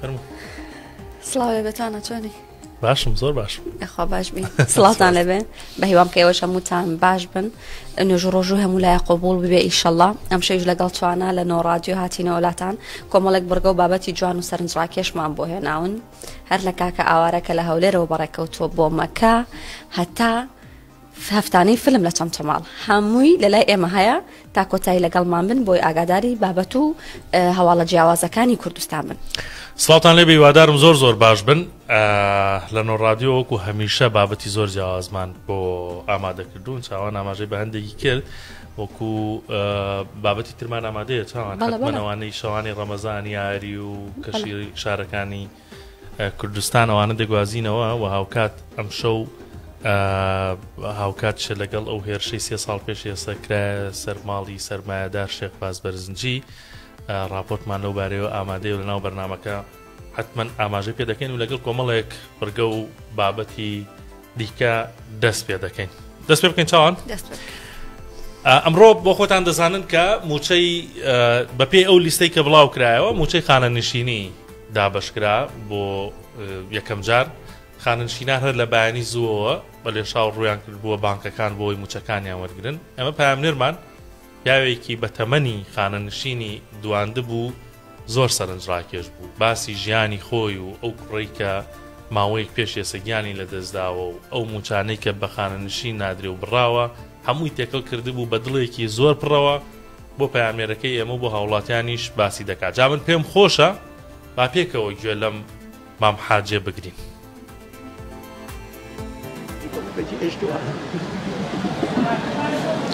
فەرموو. سڵاو لێ بێتانە چۆنی؟ باشم زۆر باشم. یاخوا باش بی. سڵاوتان لێ بێ. بە هیوام کە ئێوەش هەمووتان باش بن. نوێژ و ڕۆژوو هەموو لایە قبوڵ ببێ ئیشەڵا. ئەمشەویش لەگەڵ توانا لە نۆ ڕادیۆ هاتینەوە لاتان. کۆمەڵێک بڕگە و بابەتی جوان و سەرنجڕاکێشمان بۆ هێناون. هەر لە کاکە ئاوارە کە لە هەولێرەوە بەڕێکەوتووە بۆ مەکە هەتا هەفتانەی فیلم لە چەمچەماڵ هەمووی لەلای ئێمە هەیە تا کۆتایی لەگەڵمان بن بۆی ئاگاداری بابەت و هەواڵە جیاوازەکانی کوردستان بن. سڵاوتان لێبێ هیوادارم زۆر زۆر باش بن لە نۆ ڕادیۆ وەکو هەمیشە بابەتی زۆر جیاوازمان بۆ ئامادەکردوون چاوان ئاماژەی بە هەندێکی کرد وەکو بابەتی ترمان ئامادەیە چاوان حتمەوانەی شەوانی ڕەمەزان یاری و کەشی شارەکانی کوردستان ئەوانە دەگوازینەوە و هاوکات ئەمشەو هاوکاتشە لەگەڵ ئەو هێرشەی سێ ساڵ پێش ئێستا کرایە سەر ماڵی سەرمایەدار شێخ باز بەرزنجی راپۆرتمان لەو بارەیەوە ئامادەیە و لەناو بەرنامەکە حتمما ئاماژەی پێ دەکەین و لەگەڵ کۆمەڵێک بڕگە و بابەتی دیکە دەست پێ دەکەین دەست پێ بکەین چاوان ئەمڕۆ بۆ خۆتان دەزانن کە موچەی بەپێی ئەو لیستەی کە بڵاو کرایەوە موچەی خانەنشینی دابەشکرا بۆ یەکەم جار خانەنشینان هەر لە بەیانی زووەوە بە لێشاو ڕوویان کردبووە بانکەکان بۆ ئەوەی مووچەکانیان وەرگرن. ئەمە پەیامنێرمان پیاوێکی بەتەمەنی خانەنشینی دواندبوو، زۆر سەرنجڕاکێش بوو. باسی ژیانی خۆی و ئەو کوڕەی کە ماوەیەک پێش ئێستا گیانی لەدەستداوە و ئەو مووچانەی کە بە خانەنشین نادرێ و بڕاوە، هەمووی تێکەڵ کردبوو بە دڵێکی زۆر پڕەوە بۆ پەیامنێرەکەی ئێمە و بۆ هاوڵاتیانیش باسی دەکات. جا من پێم خۆشە با پێکەوە گوێ لەم مام حاجێ بگرین.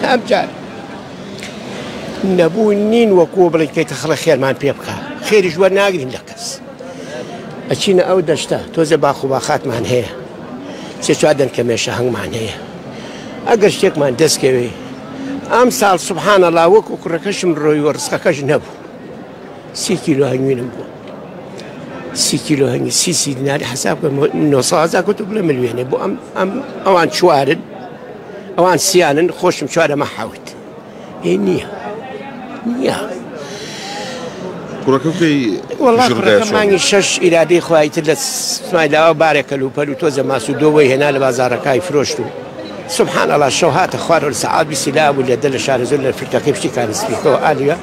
ئەمجار نەبوو نین وەکو بڵێ کەیتە خەڵک خێرمان پێ بکە خێریش وەرناگرین لە کەس ئەچینە ئەو دەشتە تۆزێ باخ و باخاتمان هەیە سێ چوار دەنکە مێشە هەنگمان هەیە ئەگەر شتێکمان دەستکەوێ ئەم ساڵ سبحان الله وەکو کوڕەکەشم ڕۆی و ڕزقەکەش نەبوو سی کیلۆ هەنگوینم بوو سی کیلۆ هەنگی سی سی دیناری حساب کە 900 کە تۆ بڵێ ملیۆنێ بۆ ئەم ئەم ئەوان چوارن ئەوان سیانن خۆشم چوارە مە حەوت ئێ نییە نییە کوڕەکە کەی وەڵا کوڕەکە مانگی شەش ئیرادەی خوای تر لە سمایلاوە بارێک کەلوپەل و تۆزە ماس و دۆ بۆی هێنا لە بازاڕەکای فرۆشت و سبحان الله شەو هاتە خوارەوە لە سەعات بیستی لا بوو لە دە لە شارەزوور لە فرتەکەی پشتی کانسپیکەوە ئالیە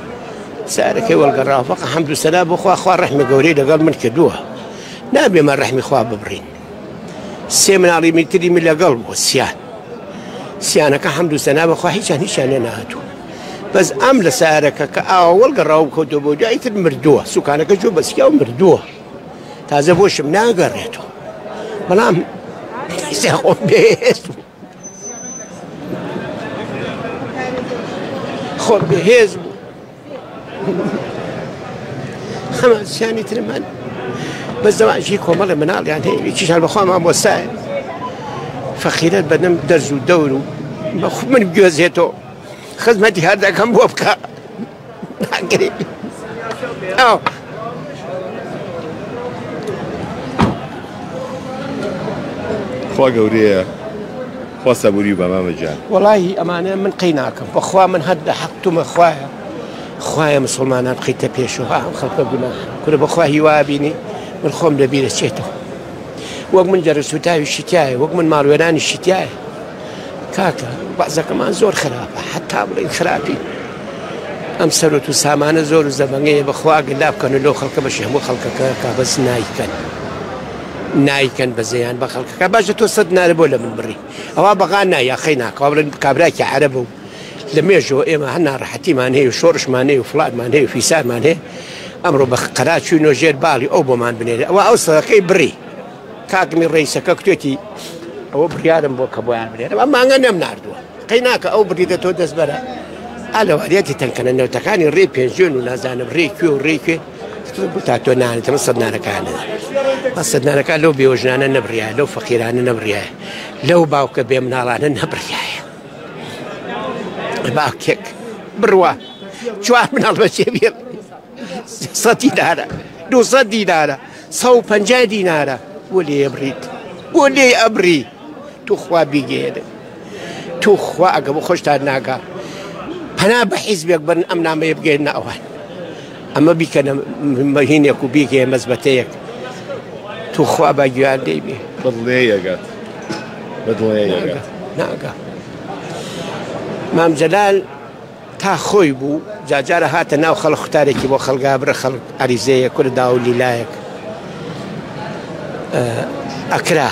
سارەکەی وەڵگەڕاوە فەقە حەمد و سەنا بۆ خوا خوا ڕەحمی گەورەی لەگەڵ من کردووە نابێ مە ڕەحمی خوا ببڕین سێ مناڵی میتری من لەگەڵ بوو سیان سیانەکە حەمد و سەنا بەخوا هیچیان هیچیان لێ نەهاتوو بەس ئەم لە سارەکە کە ئاوە وەڵگەڕاوە بکەوتەوە بۆ دوای تر مردووە سوکانەکە جوو بەسیا و مردووە تازە بۆشم ناگەڕێتەوە بەڵام خۆم بێهێز بوو خۆم بێهێز بوو هەمان سیانی ترمان بەس دەوانژی کۆمەڵی مناڵیان هەیە یەکیشان بەخوا مامۆستایە فەقیرەت بەدەم دەرز و دەور و من بگوێزێتەوە خزمەتی هەر دەکەم بۆ بکە ناکرێ ئەو خوا گەورەیە خوا سەبوری بە مامە گیان. وەڵاهی ئەمانە من قەی ناکەم بەخوا من هەر لە حەق تومە خوایە خوایە مسوڵمانان بخەیتە پێشەوە ئەم خەڵکە گوناحە کورە بەخوا هیوا بینی من خۆم لە بیرە چێتەوە وەک من جەرگ سوتاویشی تایە وەک من ماڵوێرانیشی تایە کاکە بەعزەکەمان زۆر خراپە حتا بڵین خراپی ئەم سەرۆت و سامانە زۆر و زەبەنگەیە بەخوا گەلا بکەن و لەو خەڵکە بەشی هەموو خەڵکەکە کا بەس نایکەن نایکەن بەزەیان بە خەڵکەکە باشە تۆ سەد نارە بۆ لە من بڕی ئەوە بەغا نا یاخەی ناکەوە بڵێن کابراکی عەرەبە و لە مێژەوە ئێمە هەر ناڕەحەتیمان هەیە و شۆڕشمان هەیە و فڵانمان هەیە و فیسارمان هەیە ئەمڕۆ بە قەرا چوینەوە ژێر باڵی ئەو بۆمان بنێرێ ئەوە ئەو سەدەقەی بڕی کاکمی ڕئیسەکە کوتێتی ئەوە بڕیارم بۆ کە بۆیان بنێرم ئەم مانگە نەم ناردووە قەی ناکە ئەو بڕیدە تۆ دەستبەرە ئالەواریەتی تەنکەنە نەوتەکانی ڕێ پێنجوێن و نازانم ڕێ کوێ و ڕێ کوێ تا تۆ نانێتەمە سەد نانەکان بە سەد نانەکان لەو بێوەژنانە نەبڕایە لەو فەقیرانە نەبڕایە لەو باوکە بێ مناڵانە نەبڕایە باوکێک بڕوا چوار مناڵ بەچێ بێ سە دینارە دو دینارە 150 دینارە بۆ لێ بڕیت بۆ لێ ئەبری توخوا بیگەێنێ توخوا ئەگە بۆ خۆشتان ناگا پەنا بە حیزبێک بن ئەم نامەیە بگەێنە ئەوان. ئەمە بیکەنە مەهینێک و بیکەیە مەزبەتەیەک توخوا با گوێیان لێی بێ. بە دڵنیایی ئەگات. بە دڵنیایی ئەگات. ناگا. مام جەلال تا خۆی بوو جاجارە هاتە ناو خەڵک خوتارێکی بۆ خەڵگا برە خەڵک عەریزەیە کورە داو لیلایەک ئەکرا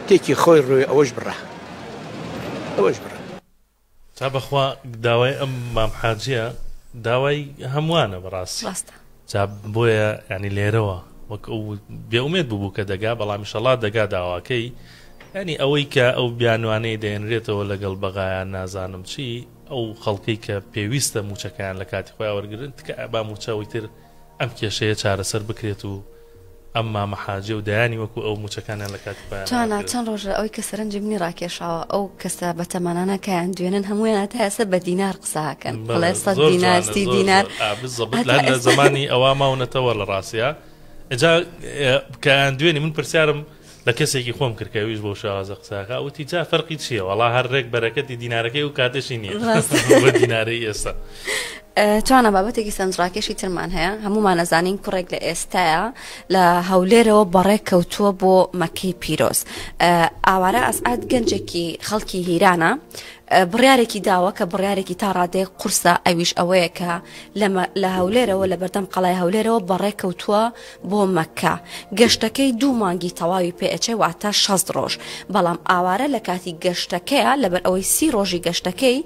تێکی خۆی ڕووی ئەوەش بڕا ئەوەش بڕا. تا بەخوا داوای ئەم مام حاجیە داوای هەمووانە بەڕاستی ڕاستە. جا بۆیە یانی لێرەوە وەک ئەو بێ ئومێد ببوو کە دەگا بەڵام ئیشەڵا دەگا داواکەی یانی ئەوەی کە ئەو بیانوانەی دەێنرێتەوە لەگەڵ بەغایان نازانم چی ئەو خەڵکەی کە پێویستە موچەکەیان لە کاتی خۆیان وەرگرن تکایە با موچە ئەوی تر ئەم کێشەیە چارەسەر بکرێت و ئەم مامە حاجیە و دەیانی وەکو ئەو موچەکانیان لە کاتی خۆیان توانا چەند ڕۆژە ئەوەی کە سەرنجی منی ڕاکێشاوە ئەو کەسە بەتەمەنانە کەیان دوێنن هەموویان تا ئێستا بە دینار قسە ئەکەن بڵێ سەد دینار سی دینار بالضبط لە زمانی ئەوە ماونەتەوە لە ڕاستە ئەجا کەیان دوێنی من پرسیارم لە کەسێکی خۆم کرد کە ئەویش بەو شێوازە قسە ئەکا وتی جا فەرقی چییە وەڵا هەر ڕێک بەرەکەتی دینارەکەی ئەو کاتەشی نییە بە دینارەی ئێستا. توانا بابەتێکی سەرنجڕاکێشی ترمان هەیە هەمومان ئەزانین کوڕێک لە ئێستاە لە هەولێرەوە بەڕێ کەوتووە بۆ مەکەی پیرۆز ئاوارە ئەسعاد گەنجێکی خەڵکی هیرانە بڕیارێکی داوە کە بڕیارێکی تا ڕادەیەک قورسە ئەویش ئەوەیە کە لە هەولێرەوە لە بەردەم قەڵای هەولێرەوە بەڕێ کەوتووە بۆ مەککە گەشتەکەی دوو مانگی تەواوی پێ ئەچێ واتە 60 ڕۆژ بەڵام ئاوارە لە کاتی گەشتەکەیە لەبەر ئەوەی سی ڕۆژی گەشتەکەی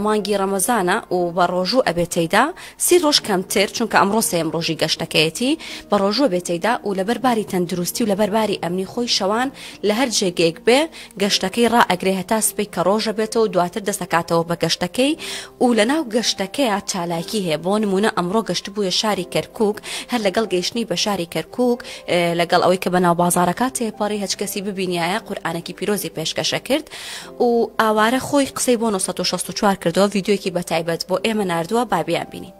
مانگی ڕەمەزانە و بە ڕۆژوو ئەبێت تێیدا سی ڕۆژ کەمتر چونکە ئەمڕۆ سێم ڕۆژی گەشتەکەیەتی بە ڕۆژوە بێت تێیدا و لەبەر باری تەندروستی و لەبەر باری ئەمنی خۆی شەوان لە هەر جێگەیەک بێ گەشتەکەی ڕائەگرێ هەتا سبەی کە ڕۆژ ئەبێتەوە دواتر دەست ئەکاتەوە بە گەشتەکەی و لەناو گەشتەکەیا چالاکی هەیە بۆ نمونە ئەمڕۆ گەشتبوویە شاری کەرکوک هەر لەگەڵ گەیشتنی بە شاری کەرکوک لەگەڵ ئەوەی کە بە ناو بازاڕەکە تێپەڕی هەچ کەسی ببینیایە قورئانێکی پیرۆزی پێشکەش ئەکرد و ئاوارە خۆی قسەی بۆ 964 کردەوە ڤیدیۆیەکی بە تایبەت بۆ ئێمە ناردووە با بیانبینین.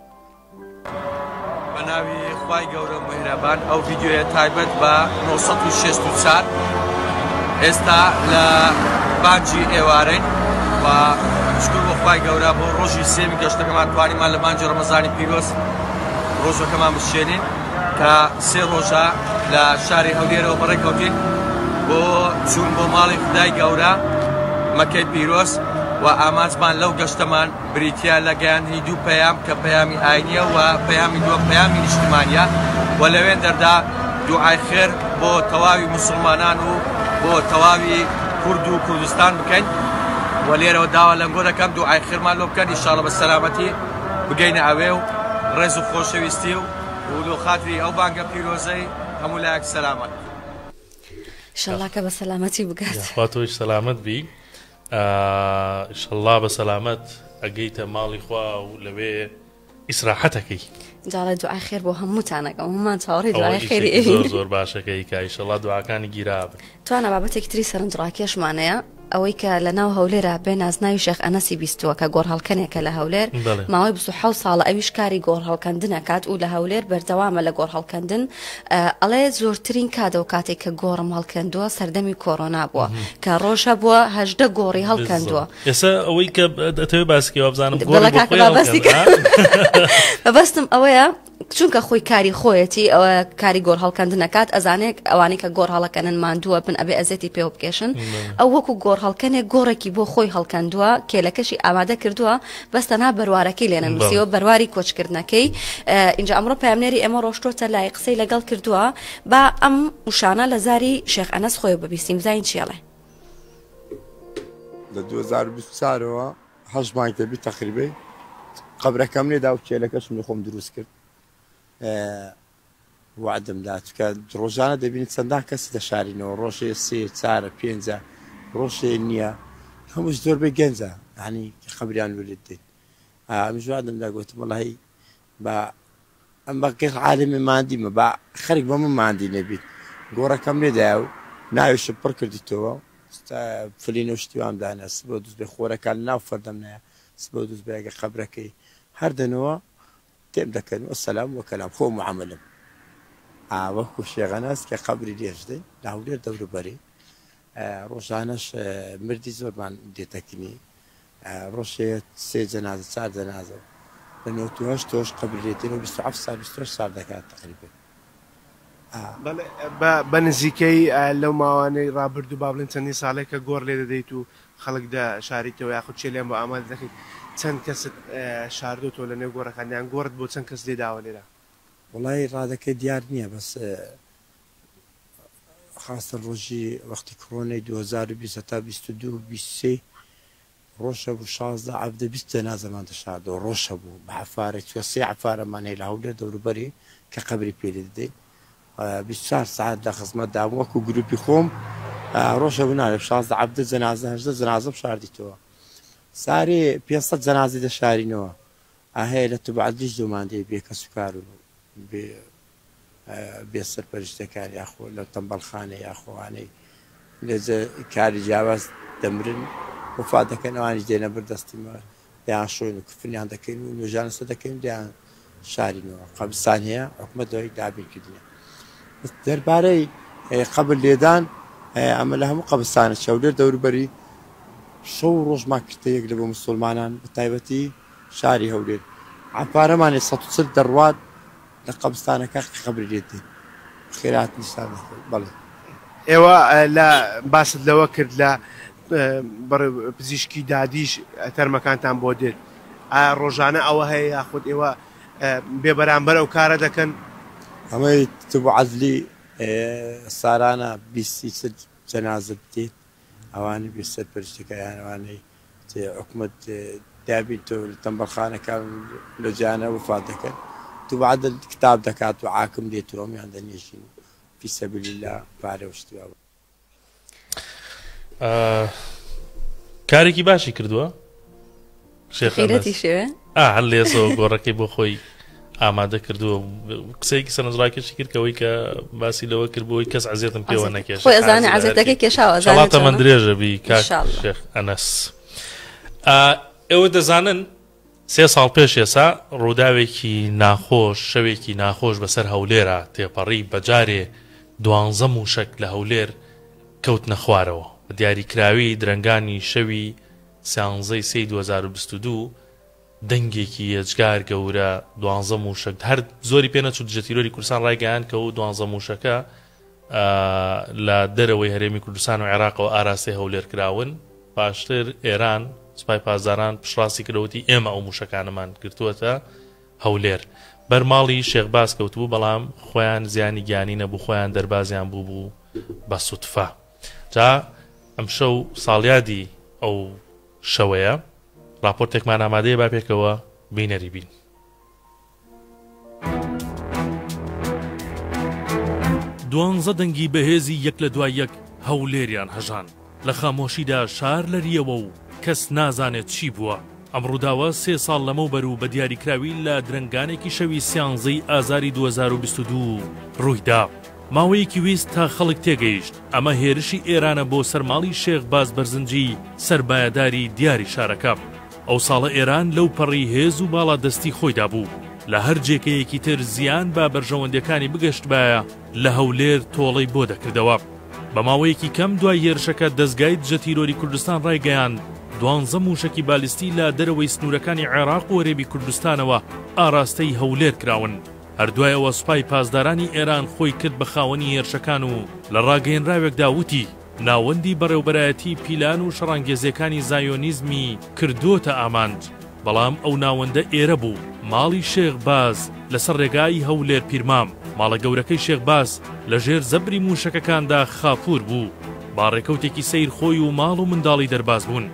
بەناوی خوای گەورە میهرەبان ئەو ڤیدیۆیە تایبەت بە 964 ئێستا لە بانجی ئێوارەین و شکر بۆ خوای گەورە بۆ ڕۆژی سێمی گەشتەکەمان توانیمان لە مانگی ڕەمەزانی پیرۆز ڕۆژەکەمان بشێنین کە سێ ڕۆژە لە شاری هەولێرەوە بەڕێکەوتین بۆ چوون بۆ ماڵی خدای گەورە مەکەی پیرۆز و ئامانجمان لەو گەشتەمان بریتییە لە گەیاندنی دوو پەیام کە پەیامی ئاینییە و پەیامی دووەم پەیامی نیشتمانییە و لەوێندەردا دوعای خێر بۆ تەواوی موسڵمانان و بۆ تەواوی کورد و کوردستان بکەین و لێرەوە داوا لەنگۆ دەکەم دوعای خێرمان لۆ بکەن ئیشاڵە بە سەلامەتی بگەینە ئەوێ و ڕێز و خۆشەویستی و و لۆ خاتری ئەو بانگە پیرۆزەی هەموو لایەک سەلامەت. ئیشەڵا کە بە سەلامەتی بگات. یاخوا تۆیش سەلامەت بی. ئیشەڵا بە سەلامەت ئەگەیتە ماڵی خوا و لەوێ ئیسراحەتەکەی. جاڵە دوعای خێر بۆ هەمووتان ئەکەم هەموومان چاوەڕێی دوعای خێری ئێوین. زۆر زۆر باشەکەی کە ئیشەڵا دوعاکانی گیرابن. توانا بابەتێکی تری سەرنجڕاکێشمان هەیە ئەوەی کە لە ناو هەولێرا بێ نازناوی شێخ ئەنەسی بیستووە کە گۆڕهەڵکەنێکە لە هەولێر ماوەی 27 ساڵە ئەویش کاری گۆڕهەڵکەندن ئەکات و لە هەولێر بەردەوامە لە گۆڕهەڵکەندن ئەڵێ زۆرترین کات ئەو کاتێک کە گۆڕم هەڵکەندووە سەردەمی کۆرۆنا بووە کە ڕۆژ هەبووە 18 گۆڕی هەڵکەندووە. ئێستا ئەوەی کە دەتەوێت باسکی وابزانم گۆڕی بۆ خۆی هەڵکەند، مەبەستم ئەوەیە چونکە خۆی کاری خۆیەتی ئەوە کاری گۆڕ هەڵکەندن ئەکات ئەزانێت ئەوانەی کە گۆڕ هەڵەکەنن ماندووە بن ئەبێ ئەزێتی پێوە بکێشن ئەو وەکو گۆڕ هەڵکەنێک گۆڕێکی بۆ خۆی هەڵکەندووە کێلەکەشی ئامادە کردووە بەس تەنها بەروارەکەی لێ نەنووسیوە بەرواری کۆچکردنەکەی ئینجا ئەمڕۆ پەیامنێری ئێمە ڕۆشتۆتە لای قسەی لەگەڵ کردووە با ئەم وشانە لە زاری شێخ ئەنەس خۆی ببیستین بزانین چی ئەڵێ. لە 2024 ەوە هەشت مانگ دەبی تەقریبەی قەبرەکەم لێدا و کێلەکەشم لە خۆم دروست کرد وەعدم دا چونکە ڕۆژانە دەبینی چەندان کەس دەشارینەوە ڕۆژێ سێ چارە پێنجە ڕۆژێ نییە هەمووش زۆربەی گەنجە یعنی قەبریان ولد دێت ئەمیش وەعدم دا گوتم وەڵی با ئەم بە گەر عالەمێ ماندیمە با خەرک بە من ماندی نەبیت گۆڕەکەم لێدایە و ناویشم پڕ کردیتەوە فلینە و شتی وام دانا سبە و دووسبەی خۆرەکان لەناو فەردەم نایە سبە و دووسبەی ئەگەر قەبرەکەی هەر دەنەوە تێم دەکەن وەسەلام وەکەلام خۆ معامەلەم ئا وەکو شێغەناس کە قەبری لێش دەین لە هەولێر دەوروبەری ڕۆژانەش مردی زۆرمان دێتەکنی ڕۆژێ سێ جەنازە چار جەنازە. لە 98 تۆش قەبر لێ دێن و 27 سال 28 سال دەکات تقریبا. بەڵێ بە نزیکەی لەو ماوانەی ڕابردوو با بڵێین چەندین ساڵێکە گۆڕ لێ دەدەیت و خەڵک دەشاریتەوە یاخود چێلیان بۆ ئامادە دەکەیت چەند کەست شاردۆتەوە لە نێو گۆڕەکان یان گۆڕت بۆ چەند کەس لێ داوە لێرە؟ وەڵایی ڕادەکەی دیار نییە بەس خاستن ڕۆژی وەختی کڕۆنەی 2020 هەتا 22 23 ڕۆژ هەبوو 16 17 20 جەنازەمان دەشاردەوە ڕۆژ هەبوو بە عەفارە چوە سێ عەفارەمان هەیە لە هەولێر دەوروبەری کە قەبری پێ لێ دەدەین 24 سەعات لە خزمەت دابووم وەکو گروپی خۆم ڕۆژ هەبوو ناڵێم 16 17 جەنازە 18 جەنازەم شاردیتەوە سارێ 500 جەنازەی دەشارینەوە هەیە لە توب عەدلیش دومان دێ بێ کەسوکار و بێ بێ سەرپەرشتەکان یاخۆ لە تەمبەڵخانە یاخۆ ئەوانەی لە کاری جیاواز دەمرن وەفات دەکەن ئەوانیش دێنە بەر دەستی مە دەیان شۆین و کفنیان دەکەین و نوێژیان لەسەر دەکەین و دەیان شارینەوە قەبرستان هەیە حکومەت لەوەی دابین کردنە دەربارەی قەبر لێدان ئەمە لە هەموو قەبرستانە چەولێر دەوروبەری شەو و ڕۆژمان کردە یەک لە بۆ مسلمانان بە تایبەتی شاری هەولێر عەپارەمانی 140 دەڕوات لە قەبرستانەکە قەبری لێ دێن خێراتنیشتان دەکەن بەڵێ. ئێوە لە باست لەوە کرد لە پزیشکی دادیش تەرمەکانتان بۆ دێت ئایا ڕۆژانە ئەوە هەیە یاخود ئێوە بێ بەرامبەر ئەو کارە دەکەن؟ ئەمەی تب و عەدلی سارانە 20 چل جەنازە دێت ئەوانەی بێ سەرپەرشتەکە یان ئەوانەی حکومەت دابین تۆ لە تەمبەڵخانەکان لە جیانە وەفات دەکەن تو عەدل کتاب دەکات و عاکم دێت و هەموویان دەنێژین فی سەبیل اللە پارە و شتی وا. کارێکی باشی کردووە شێخ خیرەتی شێوێ ئا هەر لێسەوە گۆڕەکەی بۆ خۆی ئامادە کردووە قسەیەکی سەرنجڕاکێشی کرد کەەوەی کە باسی لەوە کرد بۆی کەس عزیێتم پێوە نەکێش خۆی ئەزانێ عەزێتەکەی کێشاوە ئەزانێ شەڵاتە چۆنە. من درێژە بی کاک ئینشاڵڵا. شێخ ئەنەس ئا، ئێوە دەزانن سێ ساڵ پێش ئێسا ڕووداوێکی ناخۆش شەوێکی ناخۆش بەسەر هەولێرا تێپەڕی بەجارێ دوانزە مووشەک لە هەولێر کەوتنە خوارەوە بە دیاریکراوی درەنگانی شەوی سیانزەی سێی 2022 دەنگێکی یەجگار گەورە دوانزە مووشەک هەر زۆری پێ نەچوو دژە تیرۆری کوردستان ڕایگەیاند کە ئەو دوانزە مووشەکە لە دەرەوەی هەرێمی کوردستان و عێراقەوە ئاراستەی هەولێر کراون پاشتر ئێران سوپای پاسداران پشتڕاستی کردەوە وتی ئێمە ئەو مووشەکانەمان گرتووەتە هەولێر بەر ماڵی شێخ باز کەوتبوو بەڵام خۆیان زیانی گیانی نەبوو خۆیان دەربازیان بوو بوو بە سوتفە جا ئەمشەو ساڵیادی ئەو شەوەیە ڕاپۆرتێکمان ئامادەیە با پێکەوە بینەری بین. دوانزە دەنگی بەهێزی یەک لە دوای یەک هەولێریان هەژاند، لە خامۆشیدا شار لەرییەوە و کەس نازانێت چی بووە. ئەم ڕووداوە سێ ساڵ لەمەوبەر و بە دیاریکراوی لە درەنگانێکی شەوی سیانزەی ئازاری 2022 ڕوویدا. ماوەیەکی ویست تا خەڵک تێگەیشت ئەمە هێرشی ئێرانە بۆ سەر ماڵی شێخ باز بەرزنجی سەرمایەداری دیاری شارەکە. ئەو ساڵە ئێران لەو پەڕی هێز و باڵادەستی خۆیدا بوو، لە هەر جێگەیەکی تر زیان بە بەرژەوەندیەکانی بگەشتبایە لە هەولێر تۆڵەی بۆ دەکردەوە. بە ماوەیەکی کەم دوای هێرشەکە دەزگای دژە تیرۆری کوردستان ڕایگەیاند دوانزە موشەکی بالیستی لە دەرەوەی سنوورەکانی عێراق و هەرێمی کوردستانەوە ئاراستەی هەولێر کراون. هەر دوای ئەوە سوپای پاسدارانی ئێران خۆی کرد بە خاوەنی هێرشەکان و لە ڕاگەیەنراوێکدا وتی، ناوەندی بەڕێوبەرایەتی پیلان و شەڕانگێزیەکانی زایۆنیزمی کردۆتە ئامانج، بەڵام ئەو ناوەندە ئێرە بوو، ماڵی شێخ باز لەسەر ڕێگای هەولێر پیرمام، ماڵە گەورەکەی شێخ باز لە ژێر زەبری موشەکەکاندا خاپوور بوو، با ڕێکەوتێکی سەیر خۆی و ماڵ و منداڵی دەرباز بوون.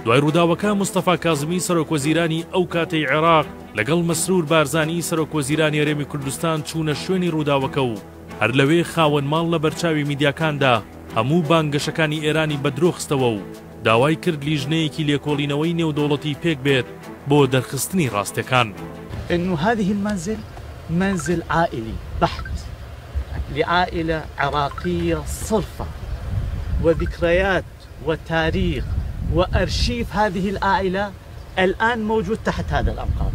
دوای ڕووداوەکە مستەفا کازمی سەرۆکوەزیرانی ئەو کاتەی عێراق لەگەڵ مەسرور بارزانی سەرۆکوەزیرانی هەرێمی کوردستان چوونە شوێنی ڕووداوەکە و هەر لەوێ خاوەن ماڵ لە بەرچاوی میدیاکاندا هەموو بانگەشەکانی ئێرانی بە درۆ خستەوە و داوای کرد لیژنەیەکی لێکۆڵینەوەی نێودەوڵەتی پێک بێت بۆ دەرخستنی ڕاستیەکان. انه هذه المنزل منزل عائلي بحت لعائلة عراقية صرفة وذكريات وتاريخ وأرشيف هذه العائلة الآن موجود تحت هذا الأنقاض.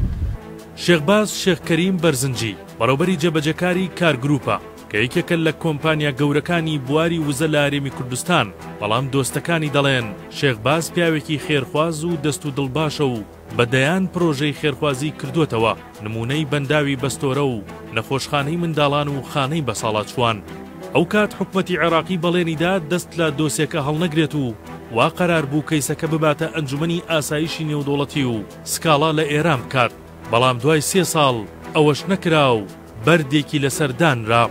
شێخ باز شێخ کەریم بەرزنجی، بەڕێوبەری جێبەجێکاری کار گروپە. کە یەکێکە لە کۆمپانیا گەورەکانی بواری وزە لە هەرێمی کوردستان، بەڵام دۆستەکانی دەڵێن شێخ باز پیاوێکی خێرخواز و دەست و دڵ باشە و بە دەیان پرۆژەی خێرخوازی کردووەتەوە، نموونەی بەنداوی بەستۆرە و نەخۆشخانەی منداڵان و خانەی بەساڵاچووان. ئەوکات حکومەتی عێراقی بەڵێنی دا دەست لە دۆسێکە هەڵنەگرێت و وا قەرار بوو کەیسەکە بباتە ئەنجومەنی ئاسایشی نێودەوڵەتی و سکاڵا لە ئێران بکات، بەڵام دوای سێ ساڵ ئەوەش نەکرا و بەردێکی لەسەر دانرا.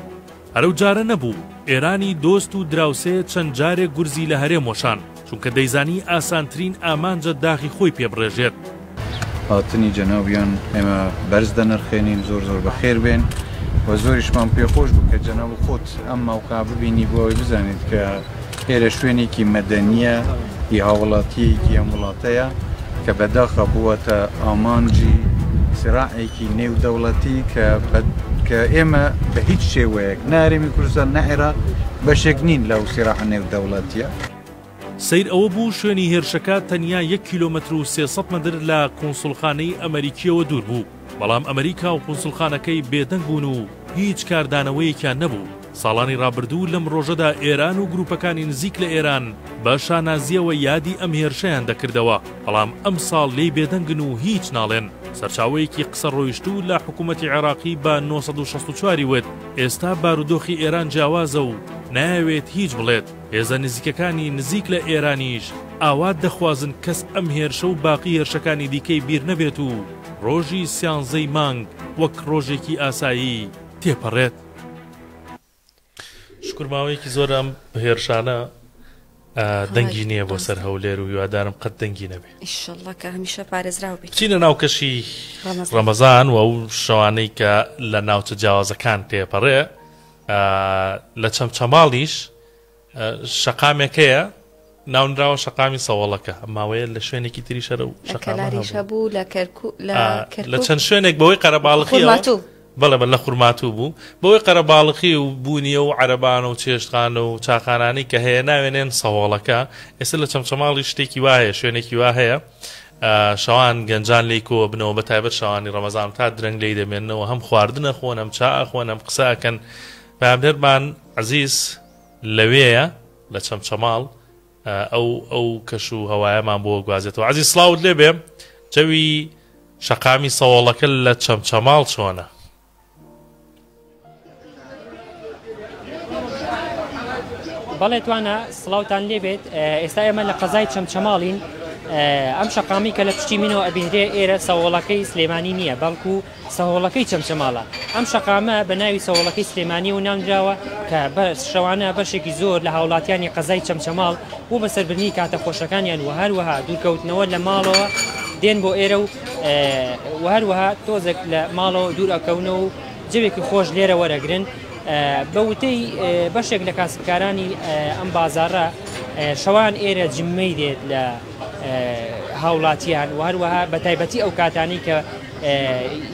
هەر ئەو جارە نەبوو ئێرانی دۆست و دراوسێ چەند جارێک گورزی لە هەرێم وەشان، چونکە دەیزانی ئاسانترین ئامانجە داخی خۆی پێ بڕێژێت. هاتنی جەنابیان ئێمە بەرز دەنرخێنین، زۆر زۆر بەخێر بێن و زۆریشمان پێخۆش بوو کە جەناب خۆت ئەم مەوقع ببینی بۆ ئەوەی بزانیت کە ئێرە شوێنێکی مەدەنییە ی هاوڵاتییەکی ئەم وڵاتەیە کە بەداخە بووەتە ئامانجی سیراعێکی نێودەوڵەتی کە کە ئێمە بە هیچ شێوەیەک نە هەرێمی کوردستان نە عێراق بەشێک نین لەو سیراعە نێودەوڵەتییە. سەیر ئەوە بوو شوێنی هێرشەکە تەنیا یەک کیلۆمەتر و 300 مەتر لە کونسوڵخانەی ئەمەریکییەوە دوور بوو، بەڵام ئەمەریکا و کونسوڵخانەکەی بێدەنگ بوون و هیچ کاردانەوەیەکیان نەبوو. ساڵانی ڕابردوو لەم ڕۆژەدا ئێران و گروپەکانی نزیک لە ئێران بە شانازییەوە یادی ئەم هێرشەیان دەکردەوە، بەڵام ئەمساڵ لێی بێدەنگن و هیچ ناڵێن. سەرچاوەیەکی قسە ڕۆیشتوو لە حکومەتی عێراقی بە 964 ی وت، ئێستا بارودۆخی ئێران جیاوازە و نایەوێت هیچ بڵێت. هێزە نزیکەکانی نزیک لە ئێرانیش ئاوات دەخوازن کەس ئەم هێرشە و باقی هێرشەکانی دیکەی بیر نەبێت و ڕۆژی سیانزەی مانگ وەک ڕۆژێکی ئاسایی تێپەڕێت. شوکر ماوەیەکی زۆرە ئەم هێرشانە دەنگی نییە بۆ سەر هەولێر و هیوادارم قەت دەنگی نەبێ. ئیشەڵڵا کە هەمیشە پارێزراو بیت. بچینە ناو کەشی ڕەمەزان و ئەو شەوانەی کە لە ناوچە جیاوازەکان تێپەڕێ لە چەمچەماڵیش شەقامێک هەیە ناونراوە شەقامی سەوەڵەکە ئەم ماوەیە لە شوێنێکی تریش هەر ئەو لە شەقامە کەلاریش هەبوو. هەبوو لە کەرکو لە لە کەرکوک چەند شوێنێک بەوەی قەرەباڵخیەوە خورماتوو بەڵێ بە لە خورماتوو بوو بەوەی قەرەباڵخی و بوونیە و عەرەبانە و چێشتخانە و چاخانانەی کە هەیە ناوێنێن سەوەڵەکە ئێستا لە چەمچەماڵی شتێکی وا هەیە شوێنێکی وا هەیە شەوان گەنجان لێی کۆ بنەوە بە تایبەت شەوانی ڕەمەزان تا درەنگ لێی دەمێننەوە هەم خواردنە خۆن هەم چا ئەخۆن هەم قسە ئەکەن پەیامنێرمان عەزیز لەوێیە لە چەمچەماڵ ئەو ئەو کەش و هەوایەمان بۆ گوازێتەوە عەزیز سڵاوت لێبێ جەوی شەقامی سەوەڵەکە لە چەمچەماڵ چۆنە؟ بەڵێ توانا سڵاوتان لێبێت ئێستا ئێمە لە قەزای چەمچەماڵین ئەم شەقامی کە لە پشتی منەوە ئەبینرێ ئێرە سەوڵەکەی سلێمانی نییە بەڵکو سەهۆڵەکەی چەمچەماڵە. ئەم شەقامە بە ناوی سەهۆڵەکەی سلێمانییەوە ناونراوە کە شەوانە بەشێکی زۆر لە هاوڵاتیانی قەزای چەمچەماڵ بۆ بەسەربردنی کاتە خۆشەکانیان و هەروەها دوورکەوتنەوە لە ماڵەوە دێن بۆ ئێرە و و هەروەها تۆزێک لە ماڵەوە دوور ئەکەونەوە و جەوێکی خۆش لێرە وەرەگرن. بە وتەی بەشێک لە کاسبکارانی ئەم بازاڕە شەوان ئێرە جممەی دێت لە هاوڵاتیان و هەروەها بە تایبەتی ئەو کاتانەی کە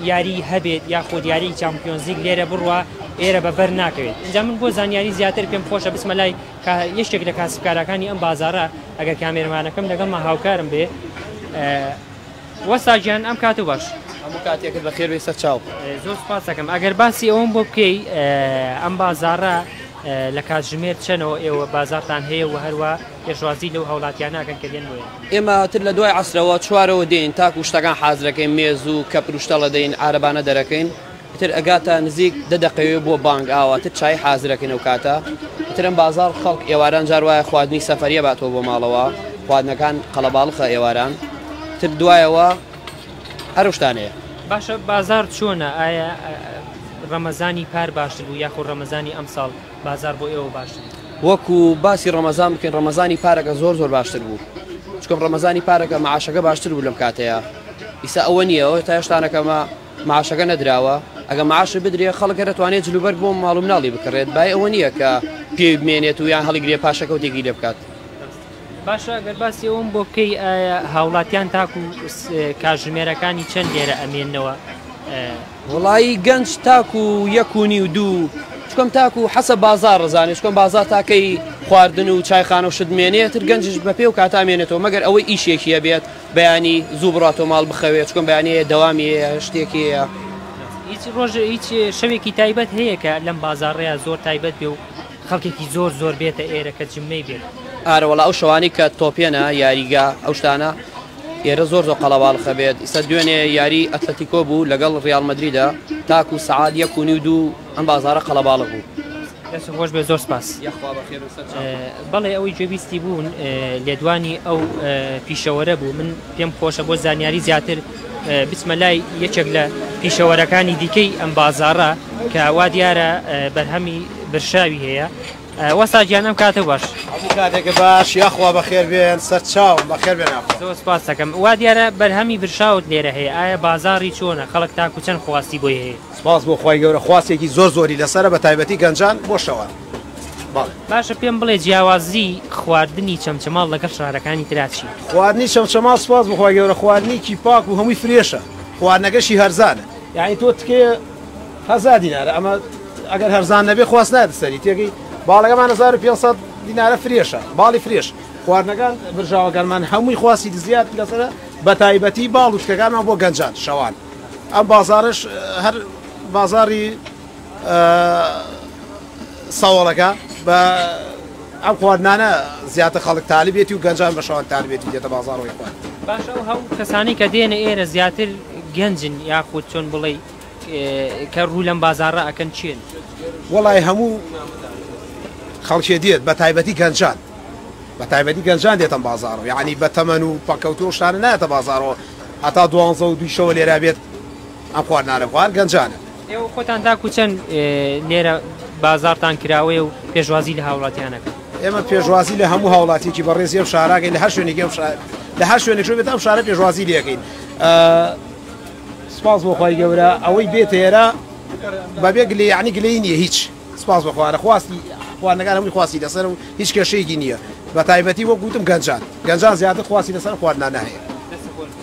یاری هەبێت یاخود یاری چامپیۆنزلیگ لێرە بڕوا ئێرە بە بەر ناکەوێت اینجا من بۆ زانیاری زیاتر پێم خۆشە بچمە لای یەکێک لە کاسبکارەکانی ئەم بازارە ئەگەر کامێرمانەکەم لەگەڵما هاوکارم بێ وەستا گیان ئەم کاتو باش. هەموو کاتێکت بەخێر بێی سەر چاو. زۆر سوپاس دەکەم ئەگەر باسی ئەوەم بۆ بکەی ئەم بازاڕە لە کاتژمێر چەنەوە ئێوە بازاڕتان هەیە و هەروە پێشوازی لەو هاوڵاتیانە ئەکەن کە دێن بۆ ئێرە؟ ئێمە تر لە دوای عەسرەوە چوارەوە دێین تاکو شتەکان حازرەکەین مێز و کەپر و شتەڵە دەین عارەبانە دەرەکەین ئیتر ئەگاتە نزیک دە دەقەوێ بۆ بانگ ئاوا تر چای حازرەکەین ئەو کاتە ئیتر ئەم بازاڕ خەڵک ئێواران جار وایە خواردنی سەفەریە باتەوە بۆ ماڵەوە خواردنەکان قەڵەباڵخە ئێواران تر دوایەوە هەر ئەو شتانەیە. باشە بازاڕ چۆنە ئایا ڕەمەزانی پار باشتر بوو یاخۆ ڕەمەزانی ئەمساڵ؟ بازاڕ بۆ ئێوە باشتر بوو؟ وەکو باسی ڕەمەزان بکەین ڕەمەزانی پارەکە زۆر زۆر باشتر بوو چکم ڕەمەزانی پارەکە معاشەکە باشتر بوو لەم کاتەیە ئیسا ئەوە نییە ئەوە تا هێشتانەکەمە معاشەکە نەدراوە ئەگە معاش بدرێ خەڵک هەر دەتوانێت جلوبەرگ بۆ ماڵ و مناڵی بکڕێت بای ئەوە نییە کە پێی بمێنێت و یان هەڵیگرێ پاشەکەوتێکی لێ بکات. باشە گەر باسی ئەوەم بۆ بکەی ئایا هاوڵاتیان تاکو کاتژمێرەکانی چەند لێرە ئەمێنەوە؟ وەڵایی گەنج تاکو یەک و نیو دوو چکم تاکو حەسە بازاڕ ڕزانێ چکم بازاڕ تاکەی خواردن و چایخانە و شت مێنێ تر گەنجش بە پێ و کاتا مێنێتەوە مەگەر ئەوەی ئیشێکی هەبێت بەیانی زوو بڕاتەوە ماڵ بخەوێت چکم بەیانی هەیە دەوامی هەیە شتێکی هەیە. هیچ ڕۆژ هیچ شەوێکی تایبەت هەیە کە لەم بازاڕەیە زۆر تایبەت بێ و خەڵکێکی زۆر زۆر بێتە ئێرە کە جمەی بێت؟ ئارە وەڵا ئەو شەوانەی کە تۆپێنە یاریگا ئەو شتانە ئێرە زۆر زۆر قەڵەباڵخە بێت ئیستا دوێنێ یاری ئەتلەتیکۆ بوو لەگەڵ ڕیاڵ مەدریدا تاکو سەعات یەک و نیو دوو ئەم بازاڕە قەڵەباڵغ بوو. دەست خۆش بێ زۆر سپاس. یاخوا بەخێر بن سەر چاوم. بەڵێ ئەوەی گوێبیستی بوون لێدوانی ئەو پیشەوەرە بوو من پێم خۆشە بۆ زانیاری زیاتر بچمە لای یەکێک لە پیشەوەرەکانی دیکەی ئەم بازاڕە کە وا دیارە بەرهەمی برشاوی هەیە وەستا گیان ئەم کاتە باش. هەموو کاتێکە باش یاخوا بەخێر بێن سەر چاوم بەخێر بێن یاخوا. زۆر سپاست دەکەم وا دیارە بەرهەمی برشاوت لێرە هەیە ئایا بازاڕی چۆنە خەڵک تاکو چەند خواستی بۆی هەیە؟ سپاس بۆ خوای گەورە خواستێکی زۆر زۆری لەسەرە بە تایبەتی گەنجان بۆ شەوان بەڵێ. باشە پێم بڵێ جیاوازی خواردنی چەمچەماڵ لەگەڵ شارەکانی ترا چیە؟ خواردنی چەمچەماڵ سپاس بۆ خوای گەورە خواردنێکی پاک و هەمووی فرێشە خواردنەکەشی هەرزانە یانی تۆ تکەیە هەزا دینارە ئەمە ئەگەر هەرزان نەبێ خواست نایەتە سەری تێگەی باڵەکەمان 1500 دینارە فرێشە باڵی فرێش خواردنەکان برژاوەکانمان هەمووی خواستی زیاد لەسەرە بە تایبەتی باڵ و تکەکانمان بۆ گەنجان شەوان ئەم بازارش هەر بازاری ساوەڵەکە بە ئەم خواردنانە زیاتر خەڵک تالبێتی و گەنجان بە شەوان تالبێتی دێتە بازاڕەوەی خوارد. باشە ئەو هەموو کەسانەی کە دێنە ئێرە زیاتر گەنجن یاخود چۆن بڵێی کە ڕوو لەم بازاڕە ئەکەن کێن؟ وەڵای هەموو خەڵکێ دێت بە تایبەتی گەنجان بە تایبەتی گەنجان دێتە بازاڕەوە یعنی بە تەمەن و پەکەوتوو ئەو شتانە نایەتە بازاڕەوە هەتا دوانزە و دووی شەوە لێرە بێت ئەم خواردنانە بخوا هەر گەنجانە. ئێوە خۆتان تاکو چەند لێرە بازاڕتان کراوەیە و پێشوازی لە هاوڵاتیان ئەکەن؟ ئێمە پێشوازی لە هەموو هاوڵاتیەکی بەڕێزی ئەم شارە ئەکەین لە هەر شوێنێکی ئەم شار لە هەر شوێنێک بێت ئەم شارە پێشوازی لێ ئەکەین سپاس بۆ خوای گەورە ئەوەی بێتە ئێرە بەبێ گلەیی یعنی گلەیی نییە هیچ سپاس بۆ خوا خواستی خواردنەکان هەمووی خواستی لەسەر و هیچ کێشەیەکی نییە بە تایبەتی وەک گوتم گەنجان گەنجان زیاتر خواستی لەسەر خواردنانە هەیە.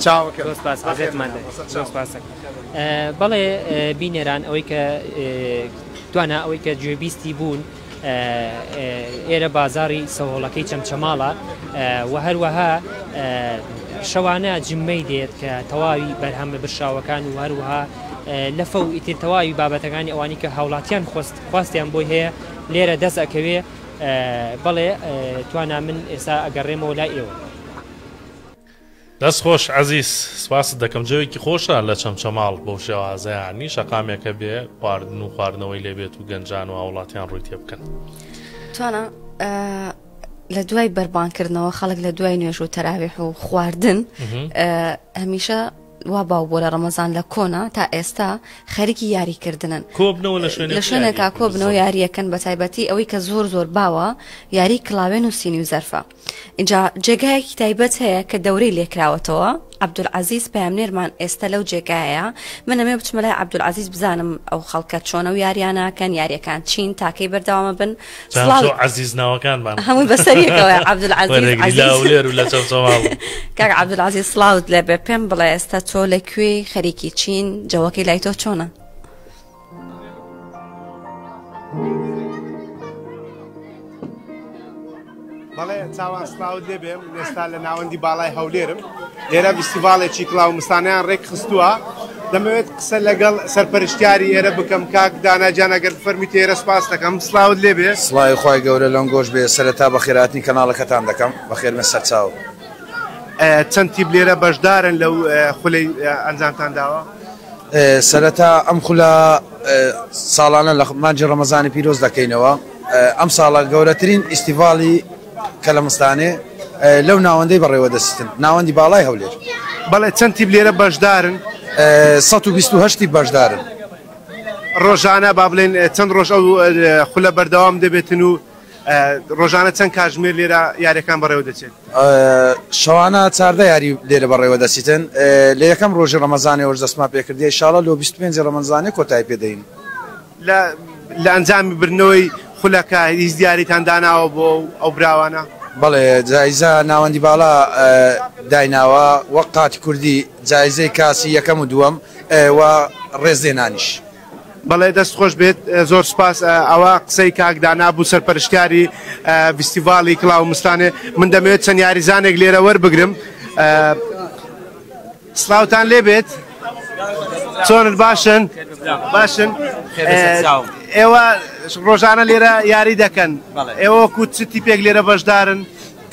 چاوەکەم. زۆر سپاس عەزێتمان دەی. زۆر سپاس. بەڵێ بینەران ئەوەی کە توانا ئەوەی کە گوێبیستی بوون ئێرە بازاڕی سەهۆڵەکەی چەمچەماڵە و هەروەها شەوانە جمەی دێت کە تەواوی بەرهەمە برشاوەکان و هەروەها لەفە و ئیتر تەواوی بابەتەکانی ئەوانی کە هاوڵاتیان خواست خواستیان بۆی هەیە لێرە دەست ئەکەوێ بەڵێ توانا من ئێستا ئەگەڕێمەوە لای ئێوە. دەست خۆش عەزیز سپاست دەکەم جەوێکی خۆشە لە چەمچەماڵ بەو شێوازە یانی شەقامێکە بێ خواردن و خواردنەوەی لێبێت و گەنجان و هاوڵاتیان ڕووی تێ بکەن. توانا لە دوای بەربانکردنەوە خەڵک لە دوای نوێژ و تەراویح و خواردن هەمیشە وا باو بووە لە ڕەمەزان لە کۆنا تا ئێستا خەریکی یاریکردنن کۆبنەوە لە شوێنێک لە شوێنێکا کۆبنەوە یاریەکەن بە تایبەتی ئەوەی کە زۆر زۆر باوە یاری کلاوێن و سینی و زەرفە ئینجا جێگایەکی تایبەت هەیە کە دەورەی لێکراوەتەوە عەبدولعەزیز پەیامنێرمان ئێستا لەو جێگایەیە من ئەمەوێ بچمە لای عەبدولعەزیز بزانم ئەو خەڵکە چۆنە و یاریانە ئەکەن یاریەکان چین تاکەی بەردەوامە بن سڵاو عەزیز ناوەکانمان هەمووی بەسەریەکەوە عەبدولعەزیز وەرەگری لە هەولێر و لە چەمچەماڵ کاک عەبدولعەزیز سڵاوت لێبێ پێم بڵێ ئێستا تۆ لە کوێی خەریکی چین جەوەکەی لای تۆ چۆنە؟ بەڵێ چاوان سڵاوت لێبێ من ئێستا لە ناوەندی باڵای هەولێرم لێرە فیستیڤاڵێکی کڵاو مستانیان ڕێک خستووە دەمەوێت قسە لەگەڵ سەرپەرشتیاری ئێرە بکەم کاک دانا گیان ئەگەر بفەرموویت ئێرە سپاس دەکەم سڵاوت لێبێ. سڵاوی خوای گەورە لەنگۆش بێ سەرەتا بەخێرهاتنی کەناڵەکەتان دەکەم بەخێربێن سەرچاو. چەند تیپ لێرە بەشدارن لەو خولەی ئەنجامتان داوە؟ سەرەتا ئەم خولە ساڵانە لە مانگی ڕەمەزانی پیرۆز دەکەینەوە، ئەم ساڵە گەورەترین ئیستیڤاڵی کەلەمستانێ لەو ناوەندەی بەڕێوە دەچتن، ناوەندی باڵای هەولێر. بەڵێ چەند تیپ لێرە بەشدارن؟ 128 تیپ بەشدارن. ڕۆژانە با بڵێین چەند ڕۆژ ئەو خولە بەردەوام دەبێتن و ڕۆژانە چەند کاتژمێر لێرە یاریەکان بەڕێوە دەچێت؟ شەوانە 14 یاری لێرە بەڕێوە دەچیتن، لە یەکەم ڕۆژی ڕەمەزانەوەش دەستمان پێکردیە، ئیشاڵا لۆ 25 ڕەمەزانێ کۆتایی پێ دەین. لە لە ئەنجامی بردنەوەی خولەکە هیچ دیاریتان داناوە بۆ ئەو براوانە؟ بەڵێ جایزە ناوەندی باڵا دایناوە وەک قاتی کوردی جایزەی کاسی یەکەم و دووەم و ڕێزلێنانیش. بەڵێ دەست خۆش بێت زۆر سوپاس ئەوە قسەی کاک دانا بوو سەرپەرشتیاری ڤیستیڤاڵی کڵاو مستانێ من دەمەوێت چەند یاریزانێک لێرە وەربگرم سڵاوتان لێبێت. چۆنن باشن باشن ئێوە ڕۆژانە لێرە یاری دەکەن ئێوە وەکو چ تیپێک لێرە بەشدارن؟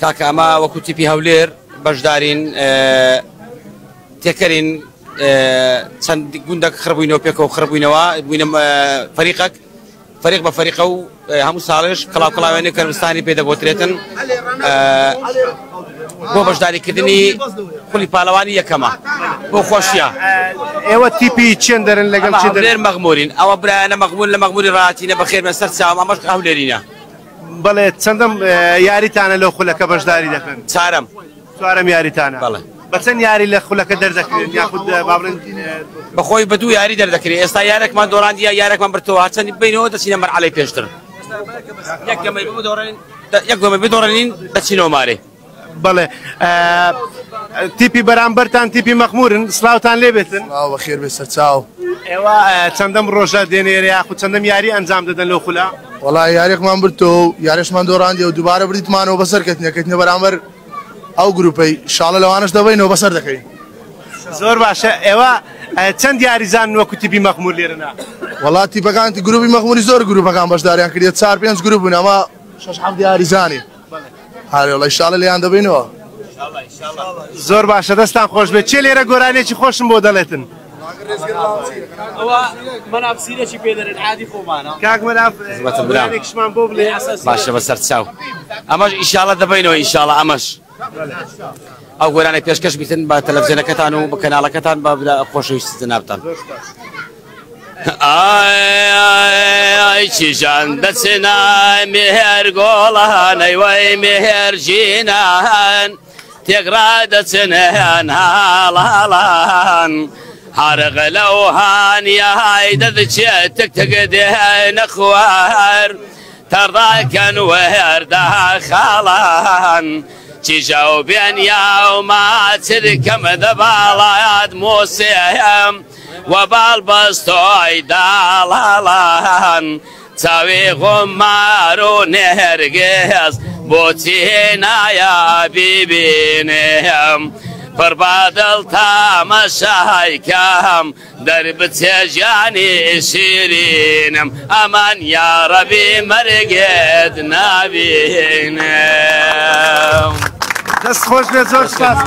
کاکە ئەمە وەکو تیپی هەولێر بەشدارین تێکەرین چەند گوندەک خڕبووینەوە پێکەوە خڕبووینەوە بووینە فەریقەک فەریق بە فەریقە و هەموو ساڵێش کڵاو کڵاوێنی کەرمستانی پێ دەگۆترێتن بۆ بەشداریکردنی خولی پاڵەوانی یەکەمە بۆ خۆشیە. ئێوە تیپی چێن دەرن لەگەڵ چێ دەرن؟ هەولێر مەغمورین ئەوە برایانە مەغمور لە مەغموری ڕاتینە بەخێر بێن سەر چاوم ئەمەش هەولێرینە. بەڵێ چەندەم یاریتانە لەو خولەکە بەشداری دەکەن؟ چارەم. چوارەم یاریتانە. بەڵێ. بە چەند یاری لە خولەکە دەردەکرێن یاخود با بڵێن بەخۆی بە دوو یاری دەردەکرێ ئێستا یارێکمان دۆڕاندیە یارێکمان برتەوە هەرچەندی بینەوە دەچینە مەرحەلەی پێشتر یەک گەمەی بدۆڕێنین یەک گەمەی بدۆڕێنین دەچینەوە مارێ. بەڵێ تیپی بەرامبەرتان تیپی مەخمورن سلااوان لێ بێتن بەخێر بێ سەرچاو ئێوە چەندەم ڕۆژە دێنێرە یاخود چەندەم یاری ئەنجام دەدەن لەو خولە وەڵا یاریێکمان برتەوە و یاریشمان دۆڕاندی و دووبارە بردیتمانەوە بەسەر کەتنە کەتنە بەرامبەر ئەو گروپەی شاڵە لەوانەش دەبینەوە بەسەر دەکەین. زۆر باشە ئێوە چەند یاریزان وەکو تیپی مەخمور لێرەنا؟ وەڵا تیپەکان گروپی مەخموری زۆر گروپەکان بەشداریان کردیە چار پێنج گروپ بوون ئەمە شەش حەفت یاریزانی هەرێ وەڵا ئیشاڵە لێیان دەبینەوە. زۆر باشە دەستان خۆش بێت چێ لێرە گۆرانیەکی خۆشم بۆ دەڵێتن؟ ئەوە مەناف سیرەکی پێ دەرێن عادی خۆمانە. کاک مەناف گۆرانیەکیشمان بۆ بڵێ. باشە بەسەر چاو ئەمەش ئیشاڵە دەبینەوە ئیشاڵە ئەمەش ئەو گۆرانە پێشکەش بیتن بە تەلەڤزیۆنەکەتان و بە کەناڵەکەتان بە خۆشەویستی جەنابتان. ئای چیژان دەچنە مێهر گۆڵانەی وەی مێهر ژینان تێکڕا دەچنن هاڵاڵان هارغ لەو هانیای دەچێت تک تک دێنە خوار تەڕاکەن وەردە خاڵان چیژە و بێنیا و ماچرکەم دەباڵات مۆسێم وە باڵ بەستۆی داڵاڵان چاوی غومار و نێرگز بۆچی نایە بیبینم پڕ بە دڵ تامەشای کەم دەربچێ ژیانی شیرینم ئەمان یاڕەبی مەرگت نابینم. دەست خۆش بێت زۆر سپاس.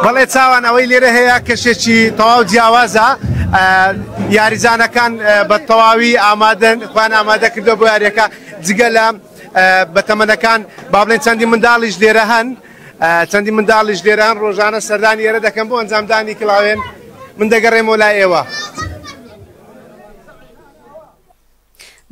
بەڵێ چاوان ئەوەی لێرە هەیە کەشێکی تەواو جیاوازە یاریزانەکان بە تەواوی ئامادەن خۆیان ئامادە کردووە بۆ یاریەکە جگە لە بەتەمەنەکان با بڵێن چەندی منداڵیش لێرە هەن چەندی منداڵیش لێرە هەن ڕۆژانە سەردانی ئێرە دەکەن بۆ ئەنجامدانی کڵاوێن من دەگەڕێمەوە لای ئێوە.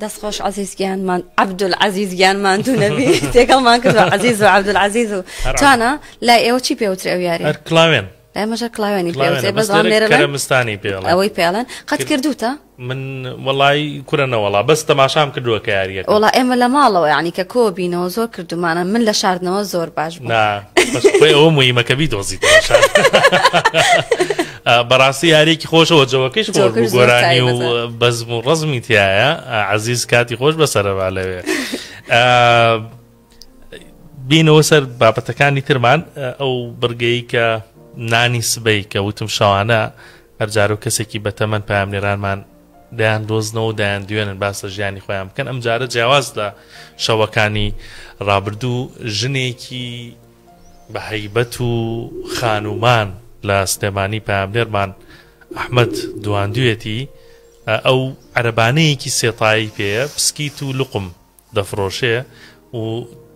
دەست خۆش عەزیز گیان مان عەبدول عەزیز گیان ماندوو نەبی تێکەڵمان کردوە عەزیز و عەبدول عەزیز و توانا لای ئێوە چی پێوترێ ئەو یاریە؟ هەر کڵاوێن. لای ئێمەش هەر کڵاوێنی کڵاوێنە پێوترێ بەس بەس ئەوان لێرە لێرە لای کەرەمستانی پێڵێن. ئەوەی پێڵێن قەت کردوتە؟ من وەڵای کورە نەوەڵا بەس تەماشام کردووە کە یاریەکەن. وەڵا ئێمە لە ماڵەوە یانی کە کۆ بینەوە زۆر کردومانە من لە شاردنەوە زۆر باش بووم. نا بەس خۆی ئەوە موهیمە کە بیدۆزیتەوە شار. بەڕاستی یاریەکی خۆشەوە جەوەکەیش خۆش جەوەکەش بوو زۆر گۆرانی و تایبەتە. بەزم و ڕەزمی تایە عەزیز کاتی خۆش بەسەرەبا لەوێ بینەوە سەر بابەتەکانی ترمان ئەو بڕگەی کە نانی سبەی کە وتم شەوانە هەرجارە و کەسێکی بەتەمەن پامنێرانمان دەیان دۆزنەوە و دەیان دوێنن باس لە ژیانی خۆیان بکەن ئەم جارە جیاواز لە شەوەکانی ڕابردوو ژنێکی بە هەیبەت و خانومان لە سلێمانی پامنێرمان ئەحمد دواندوێتی ئەو عەرەبانەیەکی سێتایی پێیە پسکیت و لوقم دەفڕۆشێ و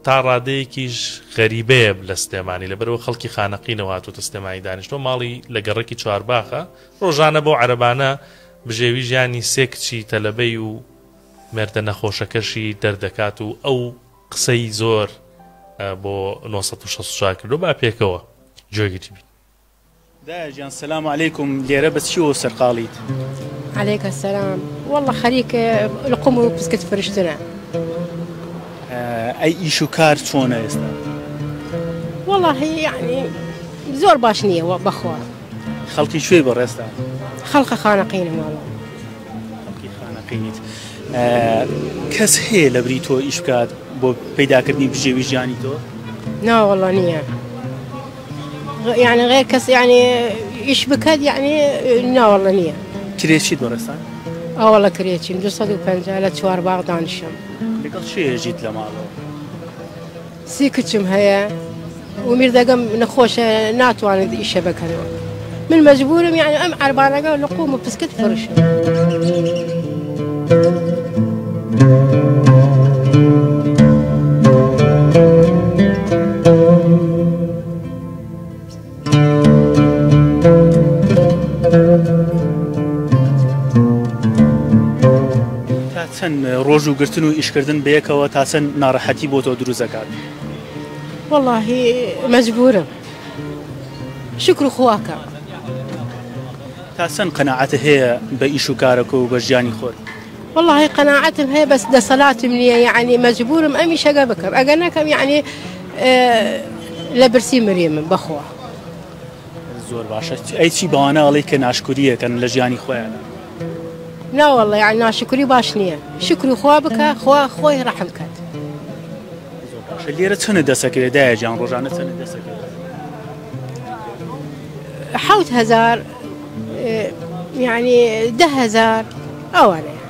تا ڕادەیەکیش غەریبەیە لە سلێمانی لەبەرئەوە خەڵکی خانەقینەوە هاتووەتە سلێمانی دانیشتووە ماڵی لە گەڕەکی چوارباخە ڕۆژانە بەو عەرەبانە بژێوی ژیانی سێ کچی تەلەبەی و مێردە نەخۆشەکەشی دەردەکات و ئەو قسەی زۆر بۆ 964 کردو با پێکەوە گوێگری بین. دایە گیان سلام علیکم لێرە بە چیەوە سەرقاڵیت؟ علیک السلام واللە خەریک لقم و پسکت فرشتنە. ئەی ئیش و کار چۆنە ئێستا؟ وەڵاهی یەعنی زۆر باش نییە بەخوا. خەڵکی کوێی بەڕێزتان؟ خەڵقە خانەقینم وەڵا. خەڵکی خانەقینیت. کەس هەیە لەبری تۆ ئیش بکات بۆ پەیداکردنی بژێوی ژیانی تۆ؟ نا وەڵا نییە. یعنی غێر کەس یعنی ئیش بکات یعنی نا وەڵا نییە. کرێچیت بەڕێزتان؟ ئەوەڵە کرێچیم 250 لە چوارباغ دانیشم. لەگەڵ کێ ئەژیت لە ماڵەوە؟ سی کچم هەیە و میردەگەم نەخۆشە ناتوانێت ئیشە بکەنەوە من مەجبورم یعنی ئەم عەربانەگە لقوم و پسکت فرشم. تا چەند ڕۆژ و گرتن و ئیشکردن بەیەکەوە تا چەند ناڕەحەتی بۆ تۆ دروست دەکات؟ وەڵاهی مەجبورم شوکر خواکە. تا چەند قەناعەتت هەیە بە ئیش و کارەکە و بە ژیانی خۆت؟ وەڵاهی قەناعەتم هەیە بەس دەسەلاتم نییە یەعنی مەجبورم ئەم ئیشەگە بکەم ئەگەر نەکەم یەعنی لە برسی مریمم بەخوا. زۆر باشە ئەی چی بەوانە ئەڵێی کە ناشکوریەکەن لە ژیانی خۆیانە؟ ناوەڵڵە یەعنی ناشکوری باش نییە شوکری خوا بکە خوا خۆی ڕەحم کات. زۆر باشە لێرە چەنت دەسەکەوێت دایە گیان ڕۆژانە چەنت دەسەکەوێت؟ 7000 یعنی 10000 ئەوانەیە.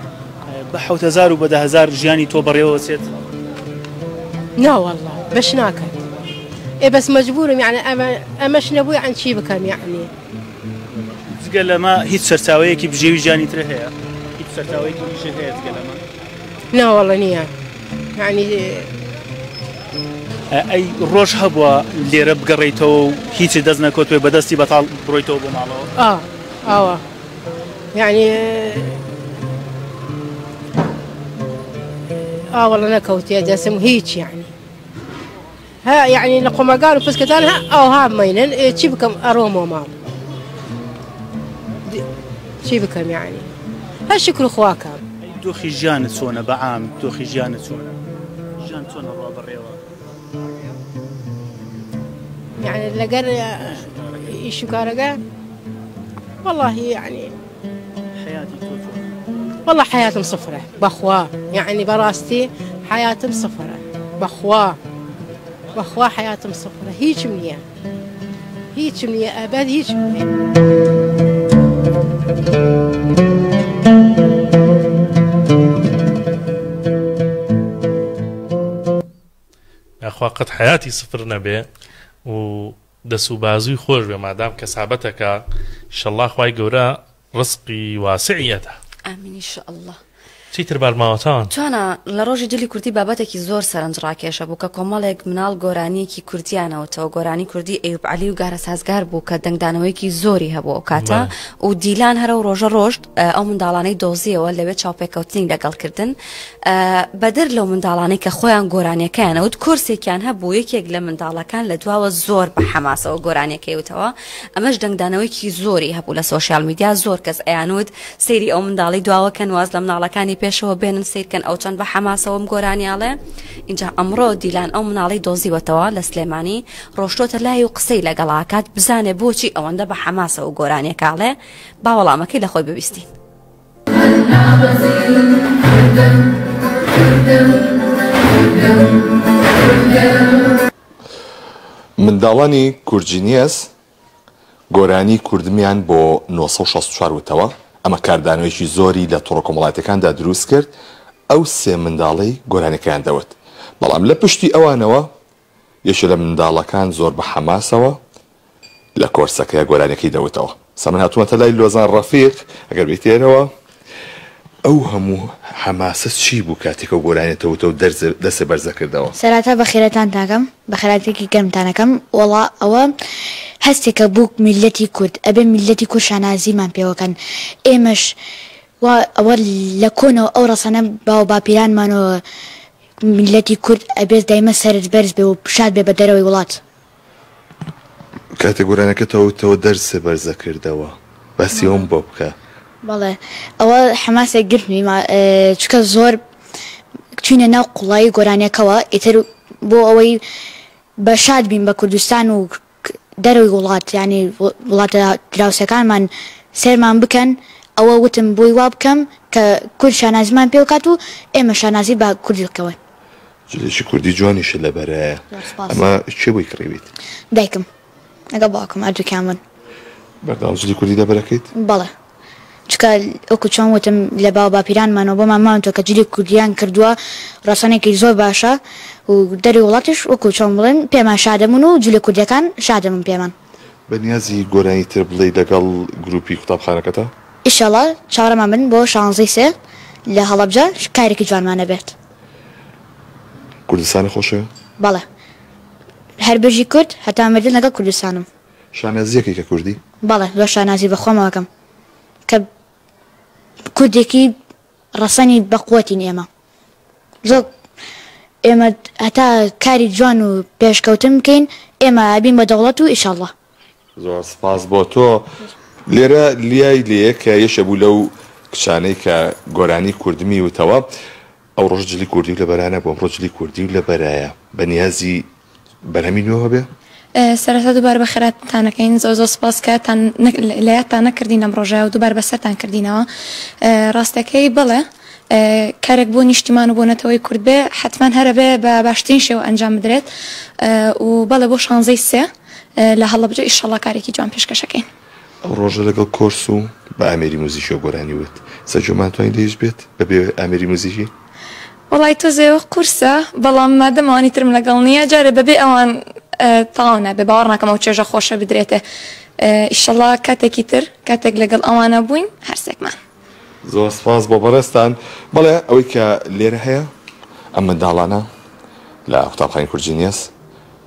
بە 7000 و بە 10000 ژیانی تۆ بەڕێوە چێت؟ ناوەڵڵا بەش ناکات ئێ بەس مەجبورم یعنی ئەمە ئەمەش نەبوو یعنی چی بکەم یعنی. جگە لەمە هیچ سەرچاوەیەکی بژێوی ژیانی تر هەیە؟ هیچ سەرچاوەیەکی دیشە هەیە جگە لەمە؟ ناوەڵە نییە یعنی. ئەی ڕۆژ هەبووە لێرە بگەڕێیتەوە و هیچت دەست نەکەوتبێ بە دەستی بەتاڵ بڕۆیتەوە بۆ ماڵەوە؟ ئا ئاوا یعنی ئاوەڵە نەکەوتێ دەسم هیچ یعنی ها یعنی لە قۆمەگان و پسکەتان ها ئەوها مینن چی بکەم ئەڕۆمەوە ماڵ چی بکەم یعنی هەر شکر خواکەم. دۆخی ژیانت چۆنە بە عام دۆخی ژیانت چۆنە ژیان چۆنە ڕوا بەڕێوە؟ یعنی لەگەر ئیش و کارەکە واللهی یعنی حیاتی تۆ چۆنە؟ والله حیاتم سفرە بەخوا یعنی بەڕاستی حیاتم سفرە بەخوا بەخوا حیاتم سفرە هیچم نییە هیچم نییە ئەبەد هیچم نییە. یاخوا قەت حەیاتی سفر نەبێ و دەس و بازوی خۆش بێ مادام کەسابەتەکە ئیشەڵا خوای گەورە ڕزقی واسعی ئەدا. ئامین ان شاء اللە. چیتر بار ماوەتان؟ توانا لە ڕۆژی جلی کوردی بابەتێکی زۆر سەرنج ڕاکێشە بوو کە کۆمەڵێک مناڵ گۆرانیەکی کوردیان ئەوتەوە گۆرانی کوردی ئەیوب عەلی و گارە سازگار بوو کە دەنگدانەوەیەکی زۆری هەبوو ئەو کاتە و دیلان هەر ئەو ڕۆژە ڕۆشت ئەو منداڵانەی دۆزیەوە لەوێ چاوپێکەوتنی لەگەڵ کردن بەدەر لەو منداڵانەی کە خۆیان گۆرانیەکەیان ئەوت کۆرسێکیان هەبوو یەکێک لە منداڵەکان لە دواوە زۆر بە حەماسەوە گۆرانیەکەی وتەوە ئەمەش دەنگدانەوەیەکی زۆری هەبوو لە سۆشیال میدیا زۆر کەس ئەیانوت سەیری ئەو منداڵی دواوە کەن واز لە مناڵەکانی پێشەوە بێنن سەیرکەن ئەو چەند بە حەماسەوە ئەم گۆرانیاڵێ اینجا ئەمڕۆ دیلان ئەو مناڵی دۆزیوەتەوە لە سلێمانی ڕۆشتۆتە لای و قسەی لەگەڵاکات بزانێ بۆچی ئەوەندە بە حەماسەوە گۆرانیەکاڵێ با وەڵامەکەی لە خۆی ببیستین. منداڵانی کوردجینیەس گۆرانی کوردمیان بۆ 964 وتەوە، ئەمە کاردانەوەیەکی زۆری لە تۆڕە کۆمەڵایەتیەکاندا دروست کرد، ئەو سێ منداڵەی گۆرانیەکەیان دەوت، بەڵام لە پشتی ئەوانەوە یەکێ لە منداڵەکان زۆر بە حەماسەوە لە کۆرسەکەیا گۆرانیەکەی دەوتەوە. سا من هاتوومەتە لای لۆزان ڕەفیق، ئەگەر بێیتە ئێرەوە ئەو هەموو حەماسە چی بوو کاتێک ئەو گۆرانیەت دەوتەوە و دەستت بەرز دەکردەوە؟ سەرەتا بەخێراتانتان ئەکەم، بەخێراتێکی گەرمتان ئەکەم، وەڵا ئەوە هەستێکە بوو میللەتی کورد، ئەبێ میللەتی کورد شانازیمان پێوە کەن، ئێمەش وا ئەوە لە کۆنەوە ئەو ڕەسەنە باوباپیرانمانەوە میللەتی کورد ئەبێت دایمە سەرت بەرز بێ و شاد بێ بە دەرەوەی وڵات. کاتێ گۆرانیەکەت ئەوتەوە دەرسێ بەرزە کردەوە باسی ئەوم بۆ بکە. بەڵێ ئەوە حەماسێک گرتمی چونکە زۆر چوینە ناو قوڵایی گۆرانیەکەوە ئیتر بۆ ئەوەی بە شاد بین بە کوردستان و دەرەوەی وڵات یانی وڵاتە دراوسێکانمان سەیرمان بکەن ئەوە وتم بۆی وا بکەم کە کورد شانازیمان پێ بکات و ئێمە شانازی بە کوردی بکەوەن. جلێکی کوردی جوانیشت لەبەرایە زۆر سپاس. ئەمە کێ بۆی کڕیویت؟ دایکم لەگەڵ باوکم هەردووکیان بوون. بەردەوام جلی کوردی لەبەرەکەیت؟ بەڵێ. چونکە وەکو چۆن وتم لە باو باپیرانمانەوە بۆمان ماونەتەوە کە جلی کوردیان کردووە ڕەسەنێکی زۆر باشە و دەری وڵاتیش وەکو چۆن بڵێن پێمان شادەبوون و جلە کوردیەکان شادەبوون پێمان. بەنیازی گۆرانی تر بڵێی لەگەڵ گروپی قوتابخانەکەتا؟ ئیشەڵا چاوەڕێمان بن بۆ شانزەی سێ لە هەڵەبجە کارێکی جوانمان ئەبێت. کوردستانت خۆشەوێ؟ بەڵێ هەر بژی کورد هەتا مردن لەگەڵ کوردستانم. شانازیەکەی کە کوردی؟ بەڵێ زۆر شانازی بە خۆمەوە ئەکەم کە کوردێکی ڕەسەنی بەقوەتین ئێمە زۆر ئێمە هەتا کاری جوان و پێشکەوتن بکەین ئێمە ئەبین بە دەوڵەت و ئیشەڵا. زۆر سپاس بۆ تۆ. لێرە لیای لێیە کە یەکێ بوو لەو کچانەی کە گۆرانی کوردمی وتەوە. ئەو ڕۆژ جلی کوردی و لەبەرا نەبوو ئەمڕۆ جلی کوردی و لەبەرایە. بە نیازی بەرهەمی نوێوە بێ؟ سەرەتا دووبارە بەخێرهاتنتان ئەکەین زۆر زۆر سوپاس کە تان لە یادتان نەکردین لەم ڕۆژە و دووبارە بەسەرتان کردینەوە ڕاستەکەی بەڵێ کارێک بۆ نیشتیمان و بۆ نەتەوەی کورد بێ حەتمەن هەر ئەبێ بە باشترین شێوە ئەنجام بدرێت و بەڵێ بۆ شانزەی سێ لە هەڵەبجە ئیشەڵا کارێکی جوان پێشکەش ئەکەین. ئەو ڕۆژە لەگەڵ کۆرس و بە ئامێری موزیکیەوە گۆرانی وت. سەرجۆمان توانی لێیش بێت بەبێ ئامێری موزیکی؟ وەڵای تۆزێ قورسە بەڵام مادەم ئەوانی ترم لەگەڵ نییە جارێ بەبێ ئەوان تەواو نابێ باوەڕ ناکەم ئەو چێژە خۆشە بدرێتێ ئیشەڵا کاتێکی تر کاتێک لەگەڵ ئەوانە بووین هەرسێکمان. زۆر سپاس بۆ بەڕێزتان. بەڵێ ئەوەی کە لێرە هەیە ئەم منداڵانە لە قوتابخانەی کورجینیەس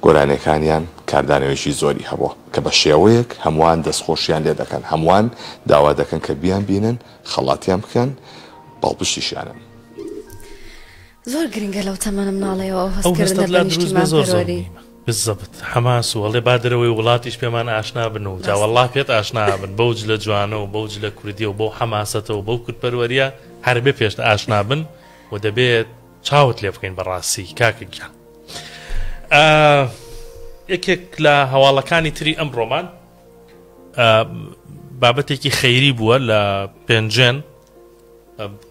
گۆرانیەکانیان کاردانەوەیەکی زۆری هەبووە کە بە شێوەیەک هەمووان دەستخۆشیان لێ دەکەن هەمووان داوا دەکەن کە بیان بینن خەڵاتیان بکەن پاڵپشتیشیانن. زۆر گرنگە لەو تەمەنە مناڵەیەوە ئەو ئەو هەستکردنە هەستەت بە لا دروست بێ نیشتیمان زۆر زۆر پەروەری. مهیمە. بالزبط حەماس و ئەڵێ با دەرەوەی وڵاتیش پێمان ئاشنا بن و جا ڕاستە. وەڵڵا پێت ئاشنا ئەبن بەو جلە جوانە و بەو جلە کوردیە و بەو حەماسەتە و بەو کوردپەروەریە هەر بێ پێشت ئاشنا بن و دەبێت چاوت لێ بکەین بەڕاستی کاکە گیان. ئا یەکێک لە هەواڵەکانی تری ئەمڕۆمان بابەتێکی خەیری بووە لە پێنجێن